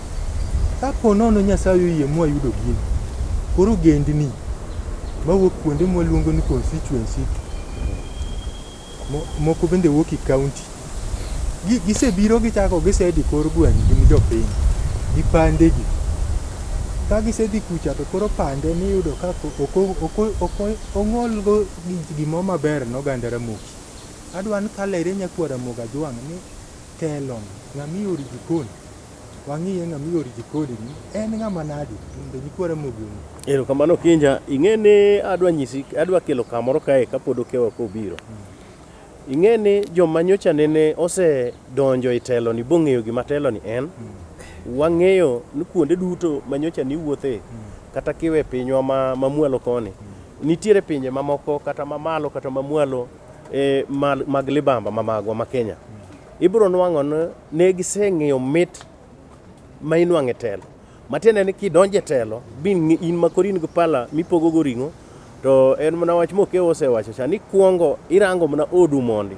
Kapo nono Nyasaye oyie mwayudo gini, koro ogendni mawuok kuonde mwaluongo ni constituency, moko bende wuok e county. Gisebiro gichako gisedi kor gweng' gin jopiny gi pande gi. Ka gisedhi kucha to koro pande miyudo ka ok ong'ol go gimoro maber ne oganda Ramogi. Adwa ni kalere nyakwar Ramogi Ajwang' ni telo ng'ama ioro e jikon, wang'iye ng'ama ioro e jikon ni en ng'ama nadi mondo nyikwa Ramogi ong'e. Erokamano Kinja, ing'e ni adwa nyisi, adwa kelo kamoro kae kapod okewa kobiro. Ing'e ni joma nyocha nene osedonjo e telo ni bong'eyo gima telo ni en. Wang'eyo ni kuonde duto ma nyocha niwuothe kata kiwe pinywa ma, mamwalo koni, nitiere pinje mamoko kata mamalo kata mamwalo e, mag libamba ma magwa ma Kenya. Ibiro nwang'o ni ne giseng'eyo mit ma inwang'o e telo. Matiende ni kidonjo e telo, bin in ma koro in gi pala mipogo go ring'o, to en mana wach mokewo osewacho cha ni kuongo irango mana odu mondi.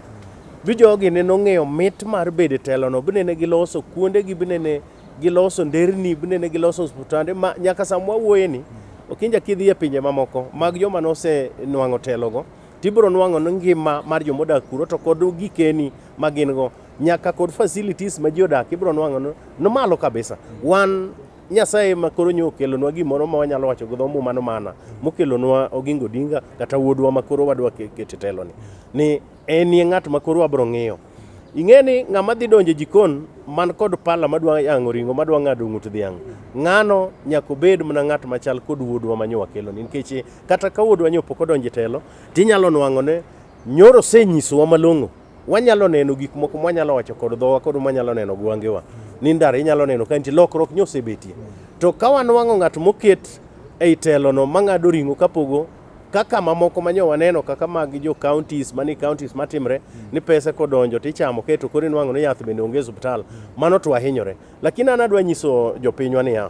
Bi jogi ne nong'eyo mit mar bedo e telo no, binene giloso kuondegi, binene giloso nderni, binene giloso osiptande ma nyaka sama wawuoye ni Okinja kidhi e pinje mamoko mag joma nosenwang'o telogo, tibiro nwang'o ni ngima mar joma odak kuro to kod gikeni ma gin go nyaka kod facilities ma ji odak ibiro nwang'o ni nomalo kabisa. Wan Nyasaye ma koro nyo okelonwa gimoro ma wanyalo wacho gi dho muma no mana mokelonwa Oginga Odinga kata wuodwa ma koro wadwa keto e telo ni ni enie ng'at ma koro wabiro ng'iyo. Ing'e ni ng'ama dhi donjo e jikon man kod pala madwa yang'o ring'o madwa ng'ado ng'ut dhiang' ng'ano nyaka obed mana ng'at machal kod wuodwa ma nyo wakeloni nikech kata ka wuodwa nyo pok odonjo e telo tinyalo nwang'o ne nyoro osenyisowa malong'o wanyalo neno gik moko mwanyalo wacho kod dhowa kod mwanyalo neno gi wangewa ni ndara inyalo neno ka nitie lokruok nyo osebetie to ka wanwang'o ng'at moket ei telono mang'ado ring'o kapogo kaka mamoko manyo waneno kaka mag jo counties mani counties matimre ni pesa kodonjo tichamo kaeto koro inwang'o ni yath bende onge e osiptal mano to wahinyore lakini an adwa nyiso jopinywa niya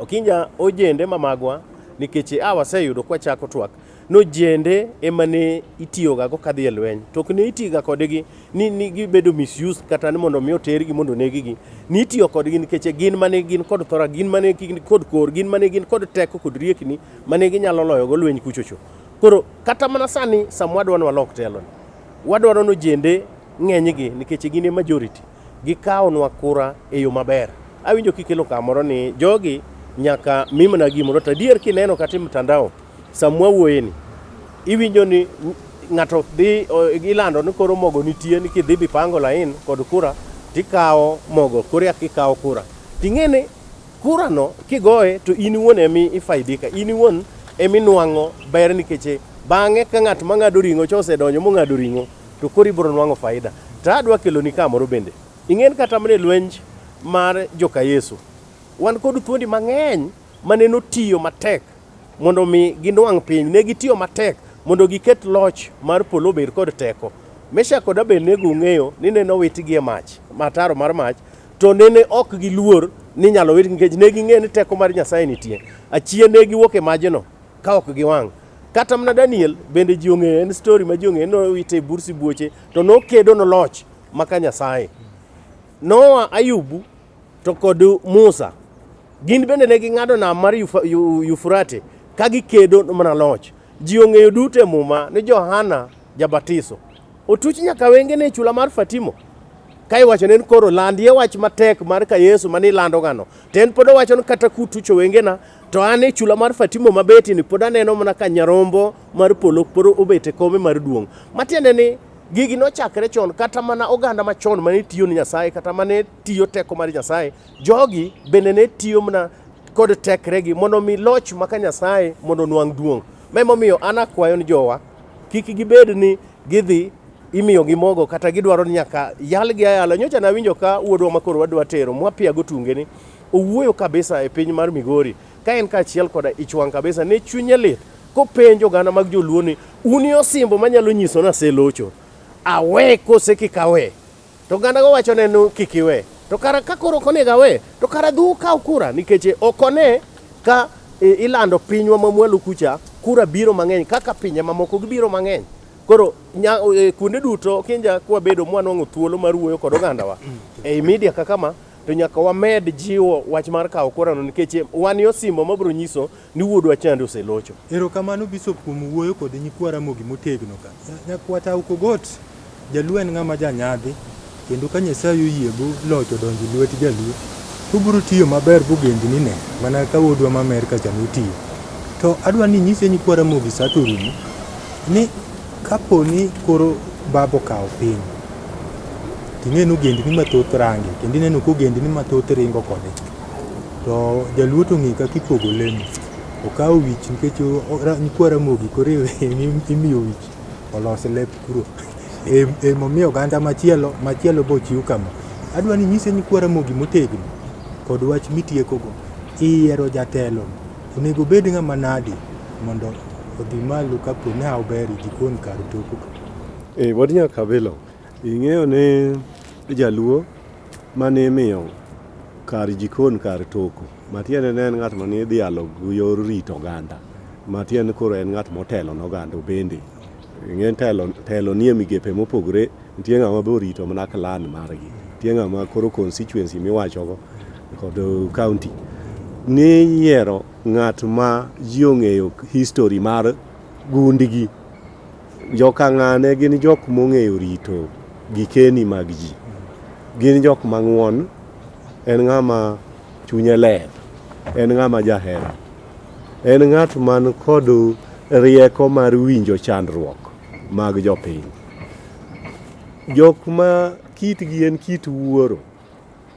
Okinja ojende ma magwa nikech a waseyudo kwachako twak nojende ema ne itiyogago kadhi e lweny to ok ne itiga kodgi ni, ni gibedo misused kata ni mondo mi otergi mondo oneggi ni itiyo kodgi nikech gin mane gin kod thora gin mane gin kod kor gin mane gin kod teko kod riekni mane ginyalo loyogo lweny kuchocho koro kata mana sani sama wadwa ni walok telo ni wadwaro ni ojende ng'enygi nikech gin e majority gikawonwa kura e yo maber. Awinjo kikelo kamoro ni jogi nyaka mimna gimoro to adier kineno kata e mtandao sama wawuoyeni iwinjo ni ng'ato dhi ilando ni koro mogo nitie ni kidhi bipango lain kod kura tikawo mogo koro eka ikawo kura ting'e ni kura no kigoye to in iwuon emi ifaidika in iwuon eminwang'o ber nikech bang'e ka ng'at mang'ado ring'o cha osedonjo mong'ado ring'o to koro ibiro nwang'o faida. To adwa keloni kamoro bende. Ing'en kata mana e lwenj mar joka Yesu, wan kod thuondi mang'eny mane notiyo matek mondo mi ginwang' piny. Ne gitiyo matek mondo giket loch mar polo obed kod teko. Meshak kod Abednego ung'eyo ni ne nowitgi e mach, ataro mar mach, to nene ok giluor ni inyalo witgi nikech ne ging'eyo ni teko mar Nyasaye nitie. Achien ne giwuok e majno ka ok giwang'. Kata mana Daniel bende ji ong'eyo, en story ma ji ong'eyo, nowite e bur sibuoche to nokedo noloch maka Nyasaye. Noa, Ayubu to kod Musa gin bende ne ging'ado nam mar Yufrate ka gikedo mana loch. Ji ong'eyo duto e Muma ni Johana Jabatiso otuch nyaka wengene e chula mar Fatimo ka iwacho ne ni koro landie wach matek mar ka Yesu mane ilando gano to en pod owacho ni kata kutucho wengena to an e chula mar Fatimo mabeti ni pod aneno mana ka nyarombo mar polo pod obet e kome mar duong'. Matiende ni gigi nochakre chon kata mana oganda machon mane tiyo ni Nyasaye kata mane tiyo teko mar Nyasaye, jogi bende ne tiyo mana kod tekregi mondo mi loch maka Nyasaye mondo onwang' duong'. Ma emomiyo an akwayo ni jowa kik gibed ni gidhi imiyogi mogo kata gidwaro ni nyaka yalgi ayala. Nyocha nawinjo ka wuodwa ma koro wadwa tero mwapiago tungeni owuoyo kabisa e piny mar Migori ka en kaachiel koda ich wang' kabisa ne chunye lit kopenjo oganda mag joluo ni unie osimbo manyalo nyiso ni aselocho awe kose kik awe to oganda go wacho ne ni kik iwe to kara ka koro ok onego awe to kara dhi ukaw kura nikech ok one ka ilando pinywa mamwalo kucha kura biro mang'eny kaka pinje mamoko gibiro mang'eny koro nya, kuonde duto kinja kwabedo mwanwang'o thuolo mar wuoyo kod ogandawa ei media kaka ma to nyaka wamed jiwo wach mar kawo kurano nikech wan e osimbo mabiro nyiso ni wuodwa chande oselocho. Erokamano Bishop kuom wuoyo kod nyikwa Ramogi motegno ka. Nyakwata Okogot, Jaluo en ng'ama janyadhi. Kendo ka Nyasaye oyie bu loch odonjo e lwet jaluo, to obiro tiyo maber bogendni ne, mana ka wuodwa ma Amerka cha notiyo. To adwa ni inyise nyikwa Ramogi sa to orumo, ni kapo ni koro baba okawo piny, ting'e ni ogendni mathoth range, kendo ineno ka ogendni mathoth ringo kode. To jaluo to ong'e kaka ipogo lemo. Okawo wich nikech nyikwa Ramogi koro imiyo wich olos lep kuro. Emomiyo oganda machielo machielo bochiw kama. Adwa ni inyise nyikwa Ramogi motegno kod wach mitiekogo. Iyiero jatelo onego obed ng'ama nadi mondo odhi malo kapo ni haw ber e jikon kar toko ka. Eh, wuod Nyakabilo, ing'eyo ni jaluo mane imiyo kar jikon kar toko, matiende ne en ng'at mane idhialo gi yor rito oganda, matiende koro en ng'at motelo ne oganda bende. Ing'e telo, telo nie migepe mopogore, nitie ng'ama be orito mana clan margi, nitie ng'ama koro constituency miwachogo kod county. Niyiero ng'at ma ji ong'eyo history mar gundgi. Joka ng'ane gin jok mong'eyo rito gikeni mag ji. Gin jok mang'won, en ng'ama chunye ler, en ng'ama jahera. En ng'at man kod rieko mar winjo chandruok mag jopiny. Jok ma kitgi en kit wuoro,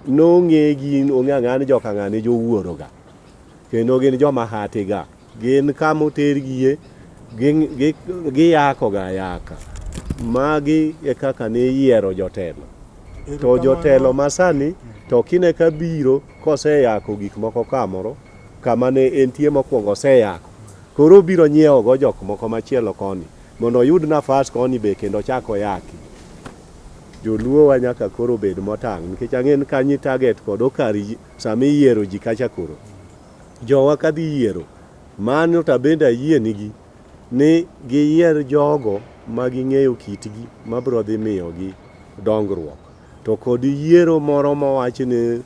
nong'e gi ong'e ang'eya ni joka ng'ane jowuoro ga. Kendo gin joma hati ga. Gin kama otergie, giyako ga ayaka. Magi e kaka ne iyiero jotelo. To jotelo masani to kine ka biro koseyako gik moko kamoro, kama ne entie mokwongo oseyako. Koro obiro nyiewo go jok moko machielo koni mondo oyud nafas koni be kendo ochak oyaki. Joluo wa nyaka koro bed motang' nikech ang'e ni kanyo target kod okari sama iyiero ji kacha koro. Jowa kadhi yiero, mano to abende ayie nigi ni giyier jogo ma ging'eyo kitgi mabiro dhi miyogi dongruok. To kod yiero moro mowach ni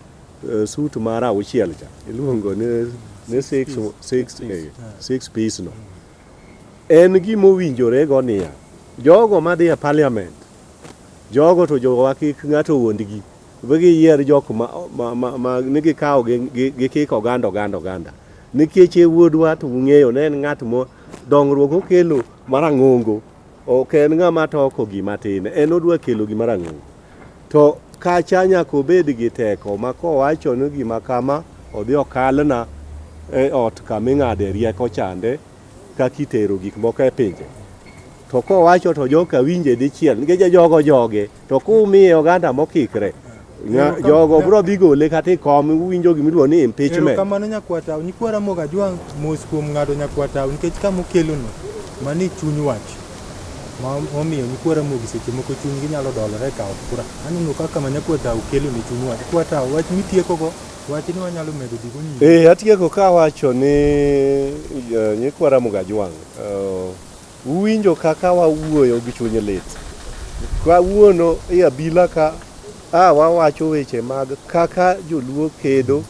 suit mar auchiel cha iluongo ni six piece no. En gima owinjore go niya, jogo madhi e parliament, jogo to jowa kik ng'ato wuondgi, be giyier jok ma ni gikawo gikiko oganda oganda oganda. Nikech e wuodwa to ung'eyo ne en ng'at mo dongruok okelo marang'ongo, ok en ng'ama toko gima tin, en odwa kelo gima rang'ongo. To kacha nyaka obed gi teko ma kowacho ni gima kama odhi okalna e ot kama ing'ade rieko chande kaka itero gik moko e pinje. To kowacho to joka winje dichiel nikech jogo joge to kumiye oganda mokikre jogo biro dhi gole kata e kom uwinjo gima iluongo ni impeachment. Erokamano Nyakwatao, nyikwa Ramogi Ajwang' mos kuom ng'ado Nyakwatao nikech kama okelono mano e chuny wach ma omiyo nyikwa Ramogi seche moko chunygi nyalo dolore e kawo kura. Aneno kaka ma Nyakwatao kelo ne chuny wach. Nyakwatao wach mitiekogo wach ni wanyalo medo dhigo nyime. Eh, atieko kawacho ni nyikwa Ramogi Ajwang' uwinjo kaka wawuoyo gi chuny lit. Kawuono e abila ka a wawacho weche mag kaka joluo kedo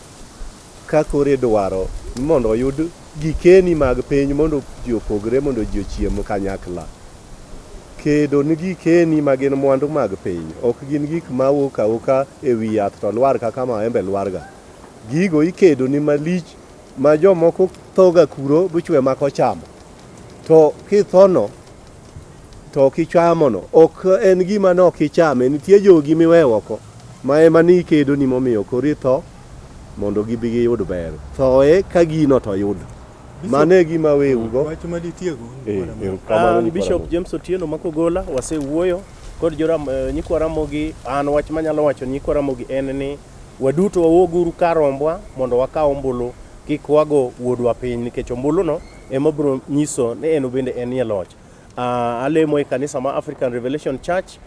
ka koro idwaro ni mondo oyud gikeni mag piny mondo ji opogre mondo ji ochiem kanyakla. Kedo ni gikeni ma gin mwandu mag piny ok gin gik mawuok awuoka e wi yath to lwar kaka maembe lwar ga. Gigo ikedo ni malich ma jomoko tho ga kuro buchwe mako chamo. To kithono to ok ichamono ok en gima ne ok ichame nitie jogi miweyo oko ma ema ni ikedo ni momiyo koro itho mondo gibi giyud ber. Thoe ka gino to yud. Mano e gima aweugo. Wach maditiego. Eh, erokamano An nyikwa Bishop Ramogi. James Otieno Makogola wasewuoyo kod joram, nyikwa Ramogi. An wach manyalo wacho ni nyikwa Ramogi en ni waduto wawuoguru kar rombwa mondo wakaw ombulu kik wago wuodwa piny nikech ombuluno ema biro nyiso ni en bende enie loch. Alemo e kanisa ma African Revelation Church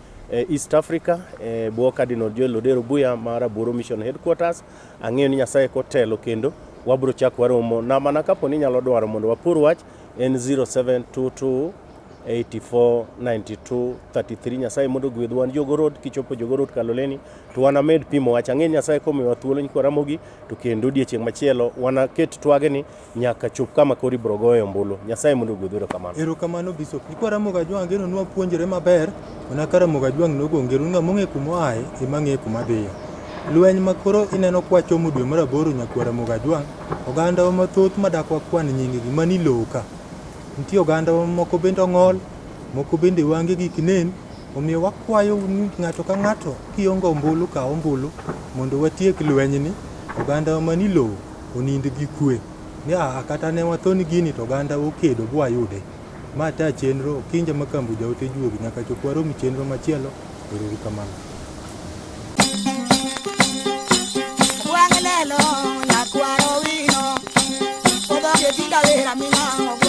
East Africa e bwo Cardinal Joel Odero Buya mar Aboro Mission Headquarters. Ang'eyo ni Nyasaye kotelo kendo wabiro chako waromo. Namba na kapo ni inyalo dwaro mondo wapor wach en 0722 84 92 33. Nyasaye mondo ogwedhwa. Wan Jogo Road, kichopo Jogo Road Kaloleni to wanamed pimo wach. Ang'e ni Nyasaye komiyowa thuolo nyikwa Ramogi to kendo odiechieng' machielo wanaket twagni nyaka chop kama koro ibiro goye ombulu. Nyasaye mondo ogwedhu. Erokamano. Erokamano Bishop. Nyikwa Ramogi Ajwang' ageno ni wapuonjre maber mana ka Ramogi Ajwang' nogo ngero ni ng'ama ong'e kuma oaye ema ng'e kuma dhiye. Lweny ma koro ineno kwachomo dwe mar aboro nyakwar Ramogi Ajwang', ogandawa mathoth madak wakwan nying gi mani lowo ka. Nitie ogandawa moko bende ong'ol, moko bende wange gi ok nen, omiyo wakwayo ni ng'ato ka ng'ato kionge ombulu kaw ombulu mondo watiek lwenyni, ogandawa mani lowo onind gi kwe. Ni aa kata ne watho ni gini to oganda okedo bwayude. Ma ta chenro Okinja Makambu jaote juogi nyaka chop warom e chenro machielo. Ero uru kamano. Wang' lelo nyakwaro wino, odhoge tinda wera mina.